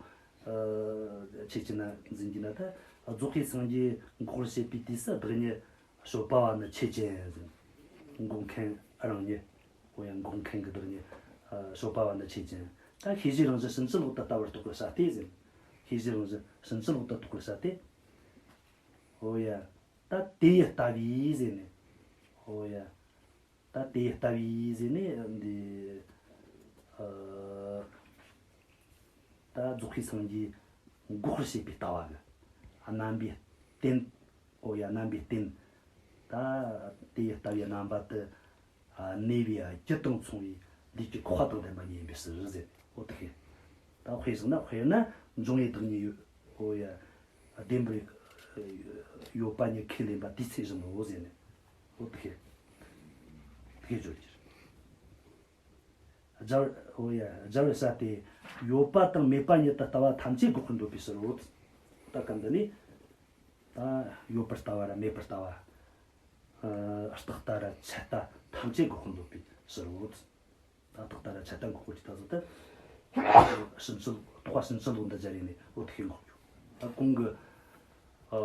ཨ། ཆེ་ཆེ་ན་འཛིན་གྱི་ན་ད། རྫོགས་པའི་སངས་རྒྱས་འགོག་པར་བྱེད་པའི་དུས་སུ་བདག་ཉིད། ཞོལ་པ་བ་ནི་ཆོས་ཅན་ཟེར། འགོག་མཁན་རང་ཉིད། འོ་ཡ། འགོག་མཁན་གྱི་བདག་ཉིད། ཨ། ཞོལ་པ་བ་ནི་ཆོས་ཅན། ད་ཤེས་བྱའི་རང་བཞིན་ཕྱིན་ཅི་ལོག་ཏུ་ལྟ་བར་རྟོགས་པར་བྱ་སྟེ་ཟེར། ཤེས་བྱའི་རང་བཞིན་ཕྱིན་ཅི་ལོག་ཏུ་རྟོགས་པར་བྱ་སྟེ། འོ་ཡ། ད་དེ་ཡི་ལྟ་བུའི་ཟེར་ནས། འོ་ཡ། ད་དེ་ཡི་ལྟ་བུའི་ཟེར་ནས་འདི། ཨ། ད་རྫོགས་པའི་སངས་རྒྱས་འགོག་པར་བྱེད་པའི་ལྟ་བ་གི་རྣམ་པའི་རྟེན། འོ་ཡ། རྣམ་པའི་རྟེན། ད་དེ་ཡི་ལྟ་བུའི་རྣམ་པ་དེ། ཨ། གནས་པའི་རྒྱུ་དང་མཚུངས་པའི་ལུས་ཀྱི་ཁོག་པ་དང་ལྡན་པ་ཉིད་ཡིན་པའི་ཕྱིར་ཟེར། འོ་དེ་ཤེས། ད་དཔེ་བཞག་ན། དཔེར་ན་འབྱུང་བའི་བདག་ཉིད་ཡོད། འོ་ཡ། བདེན་པར་ཡོད་པ་ཉིད་ཁས་ལེན་པ་དེའི་ཚེ་བཞིན་ནོ་ཟེར་ནས། འོ་དེ་ཤེས། དེ་ཤེས་བརྗོད་རྒྱུ། སྦྱར། འོ་ཡ། སྦྱར་བར་བྱ་སྟེ། ཡོད་པ་དང་མེད་པ་ཉིད་དུ་ལྟ་བ་ཐམས་ཅད་འགོག་པར་འདོད་པའི་ཕྱིར་རོ། ད་སྐབས་འདི་ནས། ད་ཡོད་པར་ལྟ་བ་ར་མེད་པར་ལྟ་བ། ཨ། རྟག་ལྟ་ར་ཆད་ལྟ་ཐམས་ཅད་འགོག་པར་འདོད་པའི་ཕྱིར་རོ། ད་རྟག་ལྟ་ར་ཆད་ལྟ་འགོག་པའི་ཕྱིར་ད་ཟེར་ཏེ། ཕྱིན་ཅི། རྟོག་པ་ཕྱིན་ཅི་ལོག་འདི་སྦྱར་ཡིན་ནས། འོ་དེ་ཤེས་འགོག་རྒྱུ། ད་གོང་གི། ཨ།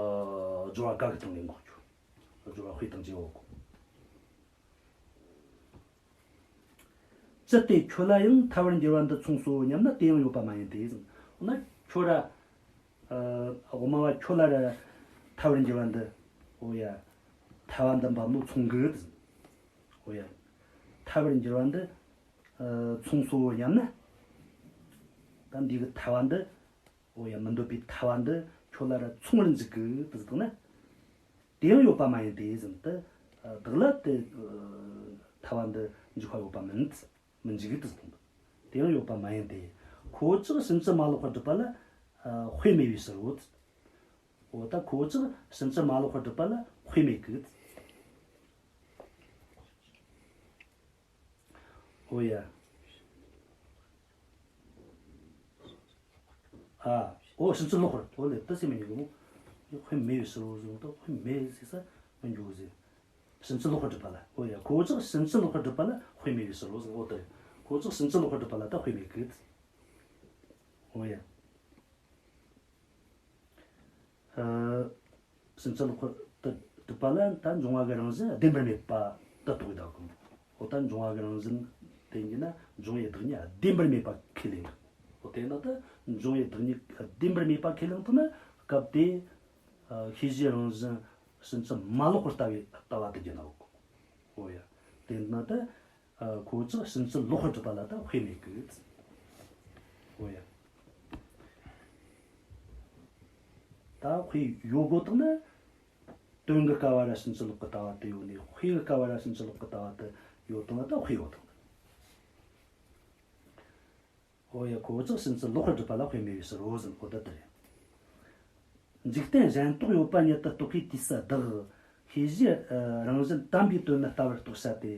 སྦྱོར་བ་ག་གི་སྟེང་ནས་འགོག་རྒྱུ། སྦྱོར་བ་དཔེ་དང་བཅས་པ་གོ། ཅི་སྟེ་ཁྱོད་ལ་ཡང་ཐལ་བར་འགྱུར་བ་འདི་མཚུངས་སོ་སྙམ་ན། དེ་ཡང་ཡོད་པ་མ་ཡིན་ཏེ་ཟེར། འོ་ན་ཁྱོད་ར། ཨ། དབུ་མ་བ་ཁྱོད་ལ་ར་ཐལ་བར་འགྱུར་བ་འདི། འོ་ཡ། ཐལ་བ་འདི་འབབ་ནོ་མཚུངས་གི་ཟེར། འོ་ཡ། ཐལ་བར་འགྱུར་བ་འདི། ཨ། མཚུངས་སོ་སྙམ་ན། ད་འདི་གི་ཐལ་བ་འདི། འོ་ཡ། མི་འདོད་པའི་ཐལ་བ་འདི་ཁྱོད་ལ་ར་མཚུངས་པར་འཇུག་གི་དེ་ཟེར་ན། དེ་ཡང་ཡོད་པ་མ་ཡིན་ཏེ་ཟེར་ཏེ། བདག་ལ་དེ་ཐལ་བ་འདི་འཇུག་པ་ཡོད་པ་མིན། མི་འཇུག་གི་དེ་ཟེར་ཏེ། དེ་ཡང་ཡོད་པ་མ་ཡིན་ཏེ། ཁོ་ཅག་ཕྱིན་ཅི་མ་ལོག་པར་སྒྲུབ་པ་ལ་དཔེ་མེད་པའི་ཕྱིར་རོ། འོ་ད་ཁོ་ཅག་ཕྱིན་ཅི་མ་ལོག་པར་སྒྲུབ་པ་ལ་དཔེ་མེད་གི། འོ་ཡ། ཨ། འོ་ཕྱིན་ཅི་ལོག་པར། འོ་ལེ་ད་སེམས་མི་ཉུང་གི་མོ། དཔེ་མེད་པའི་ཕྱིར་རོ་ཟེར་ད་དཔེ་མེད་ཟེར་ས་མི་འགྱུར་ཟེར། ཕྱིན་ཅི་ལོག་པར་སྒྲུབ་པ་ལ། འོ་ཡ། ཁོ་ཅག་ཕྱིན་ཅི་ལོག་པར་སྒྲུབ་པ་ལ་དཔེ་མེད་པའི་ཕྱིར་རོ་ཟེར། འོ་ད་ཁོ་ཅག་ཕྱིན་ཅི་ལོག་པར་སྒྲུབ་པ་ལ་ད་དཔེ་མེད་གི། འོ་ཡ། ཨ། ཕྱིན་ཅི་ལོག་པར་དུ་སྒྲུབ་པ་ལ་ད་འབྱུང་བ་གི་རང་བཞིན་བདེན་པར་མེད་པ་དུ་རྟོགས་ཡོད་གོ། འོ་ད་འབྱུང་བ་གི་རང་བཞིན་དེ་ཡིན་ན་འབྱུང་བའི་བདག་ཉིད་བདེན་པར་མེད་པ་ཁས་ལེན། འོ་དེ་ན་ད་འབྱུང་བའི་བདག་ཉིད་བདེན་པར་མེད་པ་ཁས་ལེན་ཐུབ་ན། སྐབས་དེ། ཨ། ཤེས་བྱའི་རང་བཞིན་ཕྱིན་ཅི་མ་ལོག་པར་ལྟ་བའི་ལྟ་བ་དེ་རྒྱུ་ན་འོ། འོ་ཡ། དེ་ན་ད། ཨ། ཁོ་ཅག་ཕྱིན་ཅི་ལོག་པར་སྒྲུབ་པ་ལ་ད་དཔེ་མེད་གི། འོ་ཡ། ད་དཔེ་ཡོད་དགོས་དང་ན། དོན་གྱི་སྐབས་བ་ར་ཕྱིན་ཅི་ལོག་གི་ལྟ་བ་དེ་ཡོད་ནས། དཔེ་གི་སྐབས་བ་ར་ཕྱིན་ཅི་ལོག་གི་ལྟ་བ་དེ་ཡོད་དང་ན་ད་དཔེ་ཡོད་དང་ན། འོ་ཡ། ཁོ་ཅག་ཕྱིན་ཅི་ལོག་པར་སྒྲུབ་པ་ལ་དཔེ་མེད་པའི་ཕྱིར་རོ་ཟེར། འོ་ད་དེ་རེད། འཇིག་རྟེན་གཞན་རྟོག་ཡོད་པ་ཉིད་དུ་རྟོགས་པའི་དུས་སུ་བདག་ཤེས་བྱའི་རང་བཞིན་དམ་པའི་དོན་ནི་ལྟ་བར་རྟོགས་བྱ་སྟེ།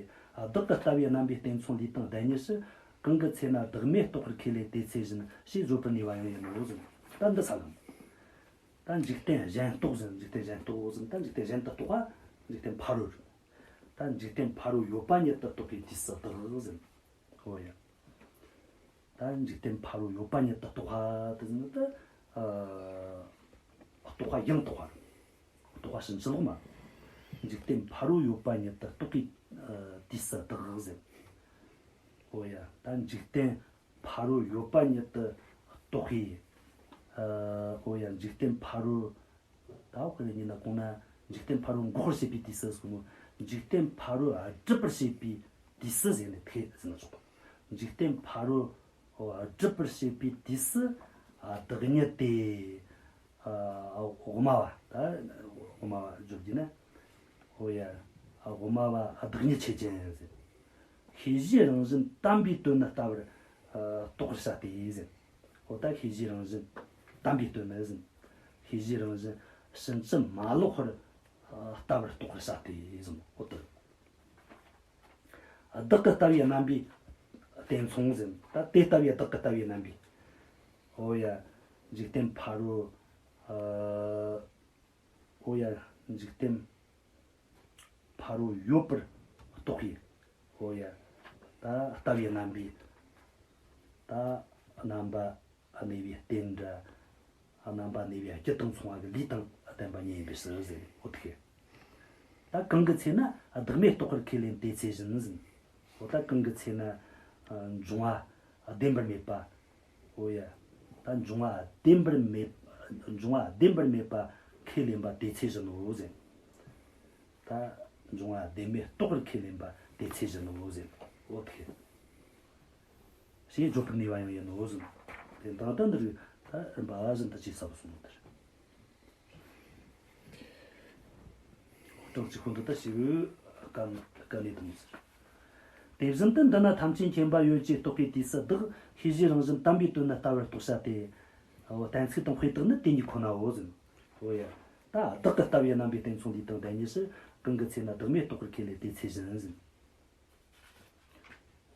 བདག་གི་ལྟ་བའི་རྣམ་པའི་རྟེན་མཚུངས་ལུས་དང་ལྡན་ཉིད་ཕྱིར། གང་གི་ཚེ་ན་བདག་མེད་རྟོགས་པར་ཁས་ལེན་དེ་ཚེ་བཞིན་ཞེས་བརྗོད་པར་ནུས་པ་ཡང་ཡིན་ནོ་ཟེར། ད་འདི་ས་ལམ། ད་འཇིག་རྟེན་གཞན་རྟོག་ཟེར། འཇིག་རྟེན་གཞན་རྟོག་ཟེར། ད་འཇིག་རྟེན་གཞན་དུ་རྟོག་པ། འཇིག་རྟེན་ཕ་རོལ། ད་འཇིག་རྟེན་ཕ་རོལ་ཡོད་པ་ཉིད་དུ་རྟོགས་པའི་དུས་སུ་བདག་ཟེར། འོ་ཡ། ད་འཇིག་རྟེན་ཕ་རོལ་ཡོད་པ་ཉིད་དུ་རྟོགས་པ་དེ་ཟེར་ན་ད། ཨ། རྟོག་པ་ཡང་དག་པ་རེད། རྟོག་པ་ཕྱིན་ཅི་ལོག་མ། འཇིག་རྟེན་ཕ་རོལ་ཡོད་པ་ཉིད་དུ་རྟོགས་པའི། ཨ། དུས་སུ་བདག་ཟེར། འོ་ཡ། ད་འཇིག་རྟེན་ཕ་རོལ་ཡོད་པ་ཉིད་དུ་རྟོགས་པའི། ཨ། འོ་ཡ། འཇིག་རྟེན་ཕ་རོལ། ད་འོག་གི་ཉིན་ན་གོང་ན་འཇིག་རྟེན་ཕ་རོལ་འགོག་པར་བྱེད་པའི་དུས་སུ་ཟེར་གོ་ནོ། འཇིག་རྟེན་ཕ་རོལ་སྒྲིབ་པར་བྱེད་པའི་དུས་སུ་ཟེར་ནས་ཐེ་ཟེར་ན་ཆོག་པ། འཇིག་རྟེན་ཕ་རོལ་སྒྲིབ་པར་བྱེད་པའི་དུས་སུ། ཨ། བདག་ཉིད་དེ། ཨ། དབུ་མ་བ། ད་དབུ་མ་བ་བརྗོད་རྒྱུ་ན། འོ་ཡ། ཨ། དབུ་མ་བ་བདག་ཉིད་ཆོས་ཅན་ཟེར། ཤེས་བྱའི་རང་བཞིན་དམ་པའི་དོན་ནི་ལྟ་བར། ཨ། རྟོགས་པར་བྱ་སྟེ་ཟེར། འོ་ད་ཤེས་བྱའི་རང་བཞིན་དམ་པའི་དོན་ནི་ཟེར། ཤེས་བྱའི་རང་བཞིན་ཕྱིན་ཅི་མ་ལོག་པར། ཨ། ལྟ་བར་རྟོགས་པར་བྱ་སྟེ་ཟེར། འོ་ད། བདག་གི་ལྟ་བའི་རྣམ་པའི་རྟེན་མཚུངས་ཟེར། ད་དེ་ལྟ་བུའི་བདག་གི་ལྟ་བའི་རྣམ་པའི། འོ་ཡ། འཇིག་རྟེན་ཕ་རོལ། ཨ། འོ་ཡ། འཇིག་རྟེན་ཕ་རོལ་ཡོད་པར་རྟོགས་པའི། འོ་ཡ། ད་ལྟ་བའི་རྣམ་པའི། ད་རྣམ་པ་གནས་པའི་རྟེན་འདྲ། རྣམ་པ་གནས་པའི་རྒྱུ་དང་མཚུངས་པ་གི་ལུས་དང་ལྡན་པ་ཉིད་ཡིན་པའི་ཕྱིར་ཟེར། འོ་དེ། ད་གང་གི་ཚེ་ན་བདག་མེད་རྟོགས་པར་ཁས་ལེན་དེ་ཚེ་བཞིན་ཟེར། འོ་ད་གང་གི་ཚེ་ན། ཨ། འབྱུང་བ་བདེན་པར་མེད་པ། འོ་ཡ། ད་འབྱུང་བ་བདེན་པར་མེད། འབྱུང་བ་བདེན་པར་མེད་པ་ཁས་ལེན་པ་དེ་ཚེ་བཞིན་ནོ་ཟེར། ད་འབྱུང་བ་བདེན་མེད་རྟོགས་པར་ཁས་ལེན་པ་དེ་ཚེ་བཞིན་ནོ་ཟེར། འོ་དེ། ཞེས་བརྗོད་པར་ནུས་པ་ཡང་ཡིན་ནོ་ཟེར། དེ་དང་ད་འདི་རིགས་ད་རིམ་པ་བཞིན་དུ་ཅིག་ཟབ་སོང་ནོ་དེ་རེད། གྲངས་གཅིག་པོ་འདི་ལྟར་ཞིག་དཀའ་དཀའ་གནད་དུ་མོས་ཟེར། དེ་བཞིན་དུ་འདི་ན་ཐམས་ཅད་མཁྱེན་པ་ཡོད་ཅེས་རྟོགས་པའི་དུས་སུ་བདག་ཤེས་བྱའི་རང་བཞིན་དམ་པའི་དོན་ནི་ལྟ་བར་རྟོགས་བྱ་སྟེ། འོ། གཏན་ཚིགས་དང་དཔེ་དག་ནི་དེ་གཉིས་ཁོ་ནའོ་ཟེར། འོ་ཡ། ད་བདག་གི་ལྟ་བའི་རྣམ་པའི་རྟེན་མཚུངས་ལུས་དང་ལྡན་ཉིད་ཕྱིར། གང་གི་ཚེ་ན་བདག་མེད་རྟོགས་པར་ཁས་ལེན་དེ་ཚེ་བཞིན་ཟེར།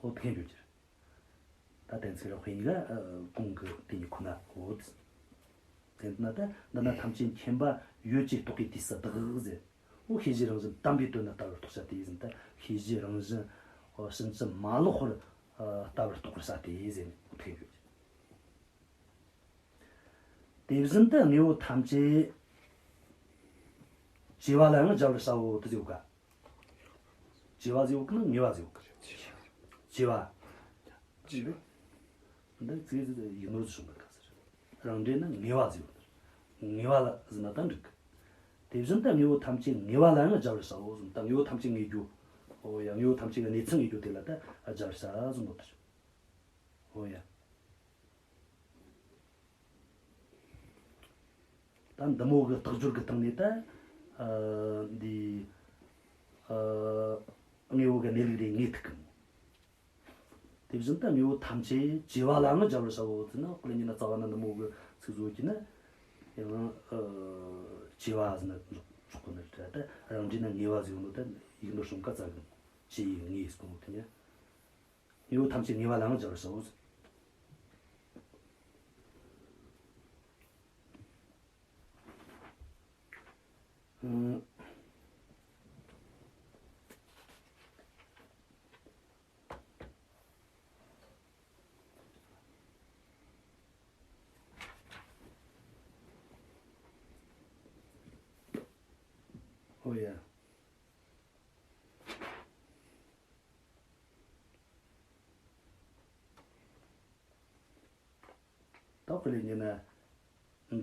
འོ་དེ་འགྱུར་གྱི་རེད། ད་གཏན་ཚིགས་ར་དཔེ་གཉིས་ཀ་གོང་གི་དེ་གཉིས་ཁོ་ན་འོ། དེ་ན་ད་འདི་ན་ཐམས་ཅད་མཁྱེན་པ་ཡོད་ཅེས་རྟོགས་པའི་དུས་སུ་བདག་ཟེར། འོ་ཤེས་བྱའི་རང་བཞིན་དམ་པའི་དོན་ནི་ལྟ་བར་རྟོགས་བྱ་སྟེ་ཟེར། ད་ཤེས་བྱའི་རང་བཞིན། འོ་ཕྱིན་ཅི་མ་ལོག་པར་ལྟ་བར་རྟོགས་པར་བྱ་སྟེ་ཟེར་ནས་འོ་དེ་འགྱུར་གྱི། དེ་བཞིན་དུ་དངོས་པོ་ཐམས་ཅད་བྱས་པ་ལ་ཡང་སྦྱར་བར་བྱའོ་དེ་ཟེར་ག། བྱས་པ་ཟེར་ག་ན་ངེས་པ་ཟེར་ག། བྱས་པ། ཅི་རེད། འདི་ཚིག་ཡིག་ནོར་བྱུང་བ་ག་ཟེར། རང་འགྲེལ་ན་ངེས་པ་ཟེར་བ། ངེས་པ་ལ་ཟེར་ན་ད་འགྲིག་གི། དེ་བཞིན་དུ་དངོས་པོ་ཐམས་ཅད་ངེས་པ་ལ་ཡང་སྦྱར་བར་བྱའོ་ཟེར། ད་དངོས་པོ་ཐམས་ཅད་ངེས་རྒྱུ། འོ་ཡ། དངོས་པོ་ཐམས་ཅད་ཀྱི་གནས་ཚུལ་ངེས་རྒྱུ་དེ་ལ་ད་སྦྱར་བར་བྱ་ཟེར་ནོ་དེ་རེད། འོ་ཡ། ད་འདི་མོ་གི་རྟགས་སྦྱོར་གི་སྟེང་ནས་ད། ཨ། འདི། ཨ། དངོས་པོ་གི་གནས་ལུགས་རེ་ངེས་ཐུབ་གི། དེ་བཞིན་དུ་དངོས་པོ་ཐམས་ཅད་བཅས་པ་ལའང་སྦྱར་བར་བྱའོ་ཟེར་ན། དཔེར་ན་རྩ་བ་ན་འདི་མོ་གི་ཚིག་བཟོ་གི་ན། ཡང་། ཨ། བཅས་པ་ཟེར་ན་ཆོག་གི་ནི་རེད། ད་རང་འགྲེལ་ན་ངེས་པ་ཟེར་ནོ་ད་ཡིག་ནོར་བྱུང་ག་ཙ་གི། བཅས་པའི་ངེས་ཟེར་གོ་ནོ་དེ་ནི། དངོས་པོ་ཐམས་ཅད་ངེས་པ་ལའང་སྦྱར་བར་བྱའོ་ཟེར། ཨང་། འོ་ཡ། ད་དཔེ་ལ་ཉན་ན།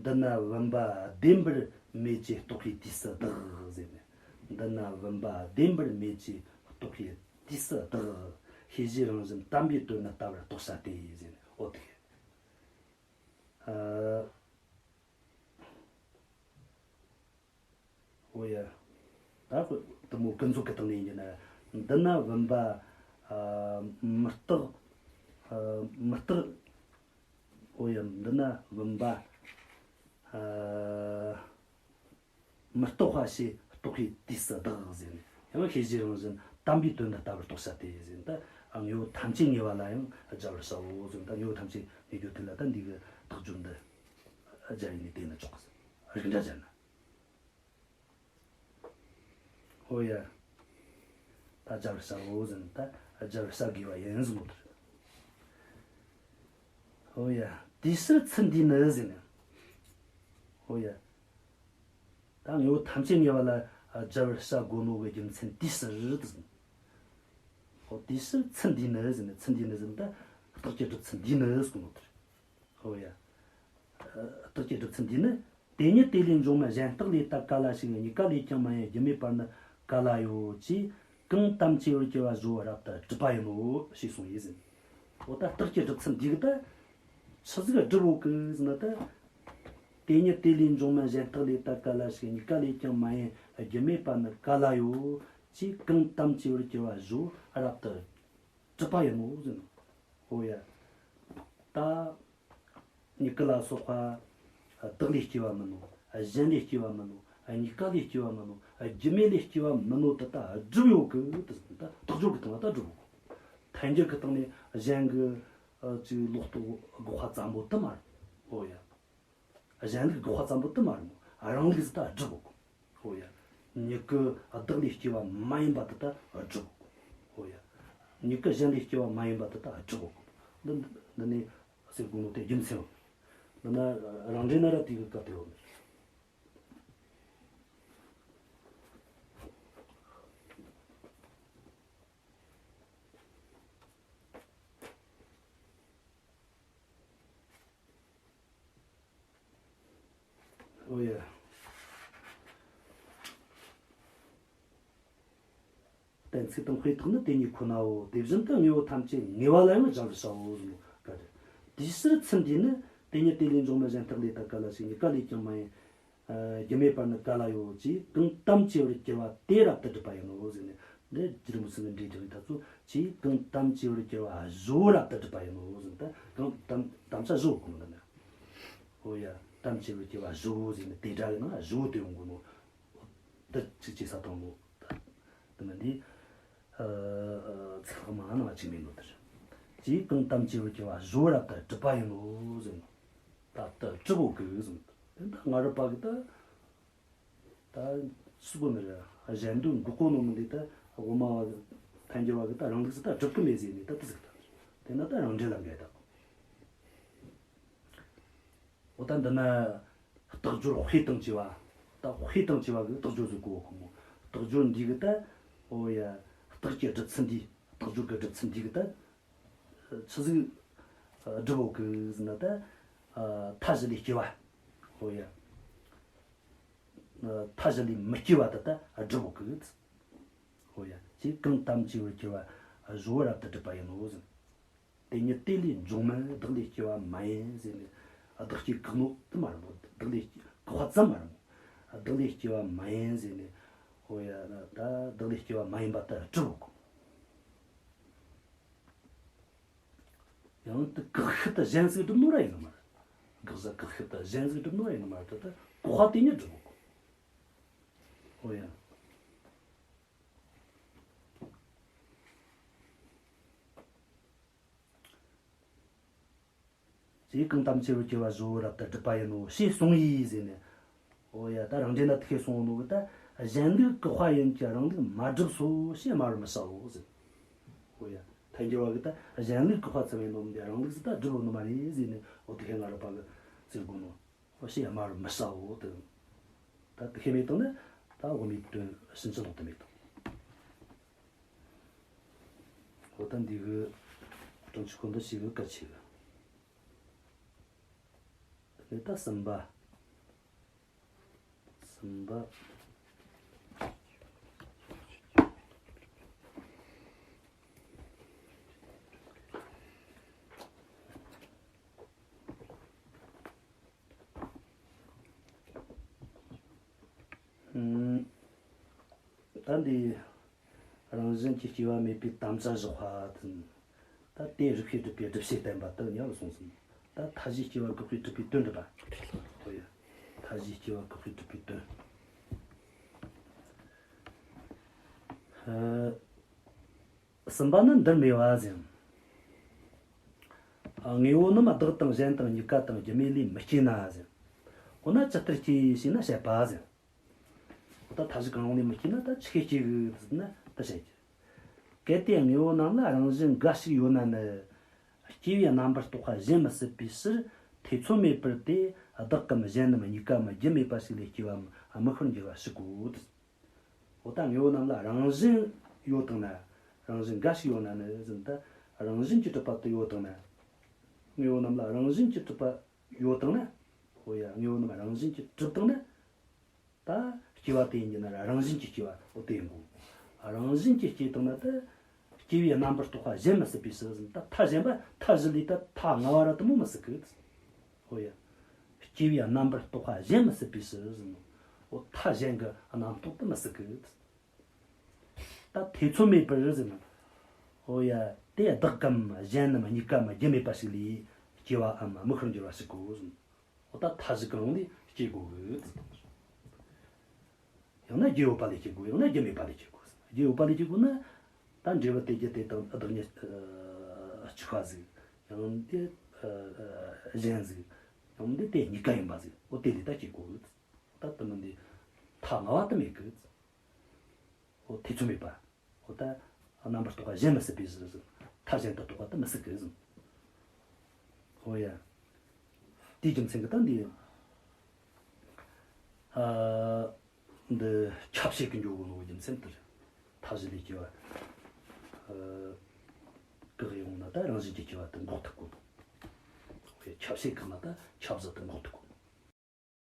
འདི་ན་བུམ་པ་བདེན་པར་མེད་ཅེས་རྟོགས་པའི་དུས་སུ་བདག་ཟེར་ནས། འདི་ན་བུམ་པ་བདེན་པར་མེད་ཅེས་རྟོགས་པའི་དུས་སུ་བདག་ཤེས་བྱའི་རང་བཞིན་དམ་པའི་དོན་ནི་ལྟ་བུར་རྟོགས་བྱ་སྟེ་ཟེར་ནས། འོ་དེ། ཨ། འོ་ཡ། ད་ཁོ་དེ་མོ་ཀུན་རྫོབ་ཀྱི་སྟེང་ནས་ཡིན་ན། འདི་ན་བུམ་པ། ཨ། མི་རྟག་ཨ། མི་རྟག་འོ་ཡ། འདི་ན་བུམ་པ། ཨ། མི་རྟག་པ་ཞེས་རྟོགས་པའི་དུས་སུ་བདག་ཟེར་ནས། ཡང་ཤེས་བྱའི་རང་བཞིན་དམ་པའི་དོན་ནི་ལྟ་བུར་རྟོགས་བྱ་སྟེ་ཟེར་ནས། ད་དངོས་པོ་ཐམས་ཅད་ངེས་པ་ལ་ཡང་སྦྱར་བར་བྱའོ་ཟེར་ནས། ད་དངོས་པོ་ཐམས་ཅད་ངེས་རྒྱུ་དེ་ལ་ད་འདི་གི་རྟགས་སྦྱོར་འདི་སྦྱར་ཡིན་ནི་དེ་ནི་ཆོག་གི། རིགས་འདྲ་སྦྱར་ན། འོ་ཡ། ད་སྦྱར་བར་བྱའོ་ཟེར་ན། ད་སྦྱར་བར་བྱ་དགོས་པ་ཡིན་ཟེར་ནོ་དེ་རེད། འོ་ཡ། དེའི་ཕྱིར་ཚུལ་འདིས་ནི་ཟེར་ནས། འོ་ཡ། ད་དངོས་པོ་ཐམས་ཅད་ངེས་པ་ལ་སྦྱར་བར་བྱ་དགོས་ནོ་གི་རྒྱུ་མཚན་དེའི་ཕྱིར་དུ་ཟེར་ནས། འོ། དེའི་ཕྱིར་ཚུལ་འདིས་ནི་ཟེར་ནས། ཚུལ་འདིས་ནི་ཟེར་ན། ད་རྟགས་ཀྱི་སྒྲུབ་ཚུལ་འདིས་ནི་ཟེར་ནོ་དེ་རེད། འོ་ཡ། རྟགས་ཀྱི་སྒྲུབ་ཚུལ་འདིས་ནི། དེ་ཉིད་དེ་ལས་འབྱུང་མིན་གཞན་རྟགས་ལས་ད་ག་ལ་ཞིག་གཉིས་ཀ་ལས་ཀྱང་མ་ཡིན་རྒྱུ་མེད་པར་ནི་ག་ལ་ཡོད་ཅེས་གང་དམ་བཅས་པར་གྱུར་པ་བཞོ་བ་རབ་ཏུ་གྲུབ་པ་ཡིན་ནོ་ཞེས་གསུངས་ཡོད་ཟེར། འོ་ད་རྟགས་ཀྱི་སྒྲུབ་ཚུལ་འདི་གིས་ད་ཆི་ཟིག་སྒྲུབ་ཡོད་གི་ཟེར་ན། ད་དེ་ཉིད་དེ་ལས་འབྱུང་མིན་གཞན་རྟགས་ལས་ད་ག་ལ་ཞིག་གཉིས་ཀ་ལས་ཀྱང་མ་ཡིན་རྒྱུ་མེད་པར་ནི་ག་ལ་ཡོད་ཅེས་གང་དམ་བཅས་པར་གྱུར་པ་བཞོ་བ་རབ་ཏུ་གྲུབ་པ་ཡིན་ནོ་ཟེར་ནོ། འོ་ཡ། ད་མྱུ་གུ་ལ་སོགས་པ་བདག་ལས་སྐྱེ་བ་མིན་ནོ། གཞན་ལས་སྐྱེ་བ་མིན་ནོ། གཉིས་ཀ་ལས་སྐྱེ་བ་མིན་ནོ། རྒྱུ་མེད་ལས་སྐྱེ་བ་མིན་ནོ་དེ་ད་སྒྲུབ་ཡོད་གི། དེ་ད་རྟགས་སྦྱོར་གི་སྟེང་ལ་ད་སྒྲུབ་ཡོད་གི། ཐལ་འགྱུར་གི་སྟེང་ནས་གཞན་གྱི་ཅིག་ལོག་རྟོག་འགོག་པ་ཙམ་པོ་དེ་མ་རེད། འོ་ཡ། གཞན་ལུགས་འགོག་པ་ཙམ་པོ་དེ་མ་རེད་མོ། རང་ལུགས་སུ་ད་སྒྲུབ་དགོས། འོ་ཡ། མྱུ་གུ་བདག་ལས་སྐྱེ་བ་མ་ཡིན་པ་དེ་ད་སྒྲུབ་དགོས། འོ་ཡ། མྱུ་གུ་གཞན་ལས་སྐྱེ་བ་མ་ཡིན་པ་དེ་ད་སྒྲུབ་དགོས། འདི་འདི་ནས་ཟེར་དགོས་ནོ་དེ་རྒྱུ་མཚན་ཡོད། འདི་ན་རང་འགྲེལ་ན་ར་དེ་གི་སྐབས་དེ་ཡོད། འོ་ཡ། གཏན་ཚིགས་དང་དཔེ་རྟགས་ནི་དེ་གཉིས་ཁོ་ནའོ། དེ་བཞིན་དུ་དངོས་པོ་ཐམས་ཅད་ངེས་པ་ལ་ཡང་སྦྱར་བར་བྱའོ་ཟེར་ནོ་ག་རེ། དེའི་ཕྱིར་ཚུལ་འདིས་ནི། དེ་ཉིད་དེ་ལས་འབྱུང་མིན་གཞན་རྟགས་ལས་ད་ག་ལ་ཞིག་གཉིས་ཀ་ལས་ཀྱང་མ་ཡིན་རྒྱུ་མེད་པར་ནི་ག་ལ་ཡོད་ཅེས་གང་དམ་བཅས་པར་གྱུར་པ་དེ་རབ་ཏུ་སྒྲུབ་པ་ཡིན་ནོ་ཟེར་ནས། འདི་རྗེ་རིན་པོ་ཆེ་གིས་འགྲེལ་བསྒྲགས་ཡིན་ད་ཚོ། ཅེས་གང་དམ་བཅས་པར་གྱུར་པ་བཞོ་བ་རབ་ཏུ་སྒྲུབ་པ་ཡིན་ནོ་ཟེར་ནས། ད་གང་དམ་དམ་བཅའ་བཞོ་དགོས་ནོ་ད་ནི། འོ་ཡ། དམ་བཅས་པར་གྱུར་པ་བཞོ་ཟེར་ནས་དེ་སྒྲ་གི་ནང་བཞོ་དེ་ཡོང་དགོས་ནོ། འདི་ཅིག་ཅེས་བཏང་ནོ། དེ་མིན་འདི། ཨ། ཚིག་ལྷག་མ་ནང་གཅིག་མེད་ནོ་དེ་རེད། ཅེས་གང་དམ་བཅས་པར་གྱུར་པ་བཞོ་བ་རབ་ཏུ་གྲུབ་པ་ཡིན་ནོ་ཟེར་ནོ། ད་ལྟ་གྲུབ་བོ་གི་ཟེར་ནོ། དེ་ད་ང་རུ་པ་གི་ད། ད་སུ་གོ་ནི་རེད། གཞན་དོན་འགོག་གོ་ནོ་མིན་འདི་ད། དབུ་མ་བ་ཐལ་འགྱུར་བ་གི་ད་རང་ལུགས་སུ་ད་གྲུབ་གི་མེད་ཟེར་ནི་ད་དེ་ཟིག་ད། དེ་ན་ད་རང་འགྲེལ་ལ་འགལ་ད། འོ་ད་འདི་ན་རྟགས་སྦྱོར་དཔེ་དང་བཅས་པ། ད་དཔེ་དང་བཅས་པ་གི་རྟགས་སྦྱོར་ཟིག་གོ་གོ་མོ། རྟགས་སྦྱོར་འདི་གི་ད། འོ་ཡ། རྟགས་ཀྱི་སྒྲུབ་ཚུལ་འདི། རྟགས་སྦྱོར་གི་སྒྲུབ་ཚུལ་འདི་གི་ད། ཆི་ཟིག་སྒྲུབ་ཡོད་གི་ཟེར་ན། ད་མཐའ་བཞི་ལས་སྐྱེ་བ། ཧོ་ཡ། མཐའ་བཞི་ལས་མི་སྐྱེ་བ་དེ་ད་སྒྲུབ་ཡོད་གི། ཧོ་ཡ། ཅེས་གང་དམ་བཅས་པར་གྱུར་པ་གཞོལ་བར་རབ་ཏུ་སྒྲུབ་པ་ཡིན་ནོ་ཟེར། དེ་ཉིད་དེ་ལས་འབྱུང་མིན་བདག་ལས་སྐྱེ་བ་མ་ཡིན་ཟེར་ནས། བདག་སྐྱེ་བཀག་ནོ་དེ་མ་རེད་མོ། བདག་ལས་སྐྱེ་བཀག་པ་ཙམ་མ་རེད་མོ། བདག་ལས་སྐྱེ་བ་མ་ཡིན་ཟེར་ནས། ཧོ་ཡ། ད་བདག་ལས་སྐྱེ་བ་མ་ཡིན་པ་ད་སྒྲུབ་དགོས། ཡང་དེ་བཀག་ཤུལ་དུ་གཞན་ཟིག་སྒྲུབ་ནོ་ར་ཡིན་ནི་མ་རེད། བཀག་ས་བཀག་ཤུལ་དུ་གཞན་ཟིག་སྒྲུབ་ནོ་ར་ཡིན་ནི་མ་རེད། ད་ལྟ་བཀག་པ་དེ་ཉིད་སྒྲུབ་དགོས། ཧོ་ཡ། ཅེས་གང་དམ་བཅས་པར་གྱུར་པ་གཞོལ་བར་རབ་ཏུ་སྒྲུབ་པ་ཡིན་ནོ་ཞེས་གསུངས་པས་ཟེར་ནས། ཨོ་ཡ། ད་རང་འགྲེལ་ན་དེ་སྐད་གསུངས་ནོ་གི། ད་གཞན་ལུགས་བཀག་པ་ཡིན་གྱི་རང་ལུགས་མ་གྲུབ་སོ་ཞེས་སྨྲ་བར་མི་བྱའོ་ཟེར། ཨོ་ཡ། ཐལ་འགྱུར་བ་གིས་ད་གཞན་ལུགས་བཀག་པ་ཙམ་ཡིན་ནོ་མི་འདི་རང་ལུགས་སུ་ད་གྲུབ་ཡོད་ནི་མ་རེད་ཟེར་ནས། ཨོ་དེ་སྐད་སྔ་རབས་པ་གིས་ཟེར་གོ་ནོ། ཨོ་ཞེས་སྨྲ་བར་མི་བྱའོ་དེ། ད་དེ་སྐད་མེད་བཏང་ན་ད་དབུ་མའི་དོན་ཕྱིན་ཅི་ལོག་ཏུ་མེད་དོ། ཨོ་ད་འདི་གི་སྤྲང་ཕྲུག་ཁོ་འདི་ཞིག་གི་གལ་ཆེ་གི། དེ་ནས་ད་གསུམ་པ། གསུམ་པ། ཨུམ། ད་འདི་རང་བཞིན་གྱིས་སྐྱེ་བ་མེད་པའི་དམ་བཅའ་བཞག་པ་དང་། ད་དེ་རིགས་པས་གྲུབ་པའི་སྒྲུབ་བྱེད་བསྟན་པ་དེ་ཉར་སོང་ཟིན། ད་མཐའ་བཞིའི་སྐྱེ་བ་བཀག་པའི་གྲུབ་པའི་དོན་སྒྲུབ་པ། ཨོ་ཡ། མཐའ་བཞིའི་སྐྱེ་བ་བཀག་པའི་གྲུབ་པའི་དོན། ཨ། གསུམ་པ་ནི་འདིར་སྨྲས་པ་ཟེར། ཨ། དངོས་པོ་རྣམས་བདག་དང་གཞན་དང་གཉིས་ཀ་དང་རྒྱུ་མེད་ལས་མི་སྐྱེ་ན་ཟེར། འོ་ན་ཅི་ལྟར་སྐྱེ་ཞེ་ན་བཤད་པ་ཟེར། འོ་ད་མཐའ་བཞི་གང་རུང་ལས་མི་སྐྱེ་ན་ད་ཆི་གིས་སྐྱེ་གི་ཟེར་ན་ད་བཤད་རྒྱུ། གལ་ཏེ་དངོས་པོ་རྣམས་ལ་རང་བཞིན་འགའ་ཞིག་ཡོད་ན་ནི། སྐྱེ་བའི་རྣམ་པར་རྟོག་པ་གཞན་མི་སྲིད་པའི་ཕྱིར། ཐེ་ཚོམ་མེད་པར་དེ་བདག་གམ་གཞན་ནམ་གཉིས་ཀའམ་རྒྱུ་མེད་པ་ཞིག་ལས་སྐྱེ་བའམ་དམིགས་པར་འགྱུར་བ་ཞིག་གོ། འོ་ད་དངོས་པོ་རྣམས་ལ་རང་བཞིན་ཡོད་དང་ན། རང་བཞིན་འགའ་ཞིག་ཡོད་ན་ནི་ཟེར་ན། ད་རང་བཞིན་གྱིས་གྲུབ་པ་དེ་ཡོད་དང་ན། དངོས་པོ་རྣམས་ལ་རང་བཞིན་གྱིས་གྲུབ་པ་ཡོད་དང་ན། འོ་ཡ། དངོས་པོ་རྣམས་རང་བཞིན་གྱིས་གྲུབ་དང་ན། ད་སྐྱེ་བ་དེ་ཡིན་གྱི་ན་ར་རང་བཞིན་གྱིས་སྐྱེ་བ། འོ་དེ་ཡིན་གོ། རང་བཞིན་གྱིས་སྐྱེ་དང་ན་ད། སྐྱེ་བའི་རྣམ་པར་རྟོག་པ་གཞན་མི་སྲིད་པའི་ཕྱིར་ཟེར་ན། ད་མཐའ་གཞན་པ་མཐའ་བཞི་ལས་ད་མཐའ་ལྔ་པ་ར་དེ་མོ་མི་སྲིད་གི། ཨོ་ཡ། སྐྱེ་བའི་རྣམ་པར་རྟོག་པ་གཞན་མི་སྲིད་པའི་ཕྱིར་ཟེར་ན། ཨོ་མཐའ་གཞན་གྱི་རྣམ་རྟོག་དེ་མི་སྲིད་གི། ད་ཐེ་ཚོམ་མེད་པར་ཟེར་ན། ཨོ་ཡ། དེ་བདག་གམ་གཞན་ནམ་གཉིས་ཀའམ་རྒྱུ་མེད་པ་ཞིག་ལས་སྐྱེ་བའམ་དམིགས་པར་འགྱུར་བ་ཞིག་གོ་ཟེར་ན། འོ་ད་མཐའ་བཞི་གང་རུང་ལས་སྐྱེ་དགོས་གི། ཡང་ན་རྒྱུ་ཡོད་པ་ལས་སྐྱེ་དགོས། ཡང་ན་རྒྱུ་མེད་པ་ལས་སྐྱེ་དགོས། རྒྱུ་ཡོད་པ་ལས་སྐྱེ་དགོས་ན། ད་འབྲས་བུ་དེ་རྒྱུ་དེ་དང་བདག་ཉིད་གཅིག་པ་ཟིག། ཡང་དེ་གཞན་ཟིག། ཡང་དེ་དེ་གཉིས་ཀ་ཡིན་པ་ཟིག། འོ་དེ་ལས་ད་སྐྱེ་དགོས་གི། ད་དེ་མིན་དེ་མཐའ་ལྔ་པ་དེ་མེད་གི། འོ་ཐེ་ཚོམ་མེད་པ། འོ་ད་རྣམ་པར་རྟོག་པ་གཞན་མི་སྲིད་པའི་ཕྱིར་ཟེར། མཐའ་གཞན་དུ་རྟོག་པ་དེ་མི་སྲིད་གི་ཟེར། འོ་ཡ། དེའི་རྒྱུ་མཚན་གྱིས་ད་འདི། ཨ། འདི་ཁྱབ་བྱེད་ཀྱི་འགྱོ་གོ་ནོ་རྒྱུ་མཚན་དེ་རེད། མཐའ་བཞི་ལས་སྐྱེ་བ། ཨ། བཀག་ཡོང་ན་ད་རང་བཞིན་གྱིས་སྐྱེ་བ་དེ་འགོག་ཐུབ་གོ་ནོ། འོ་ཡ། ཁྱབ་བྱེད་བཀག་ན་ད་ཁྱབ་བྱེད་དེ་འགོག་ཐུབ་གོ།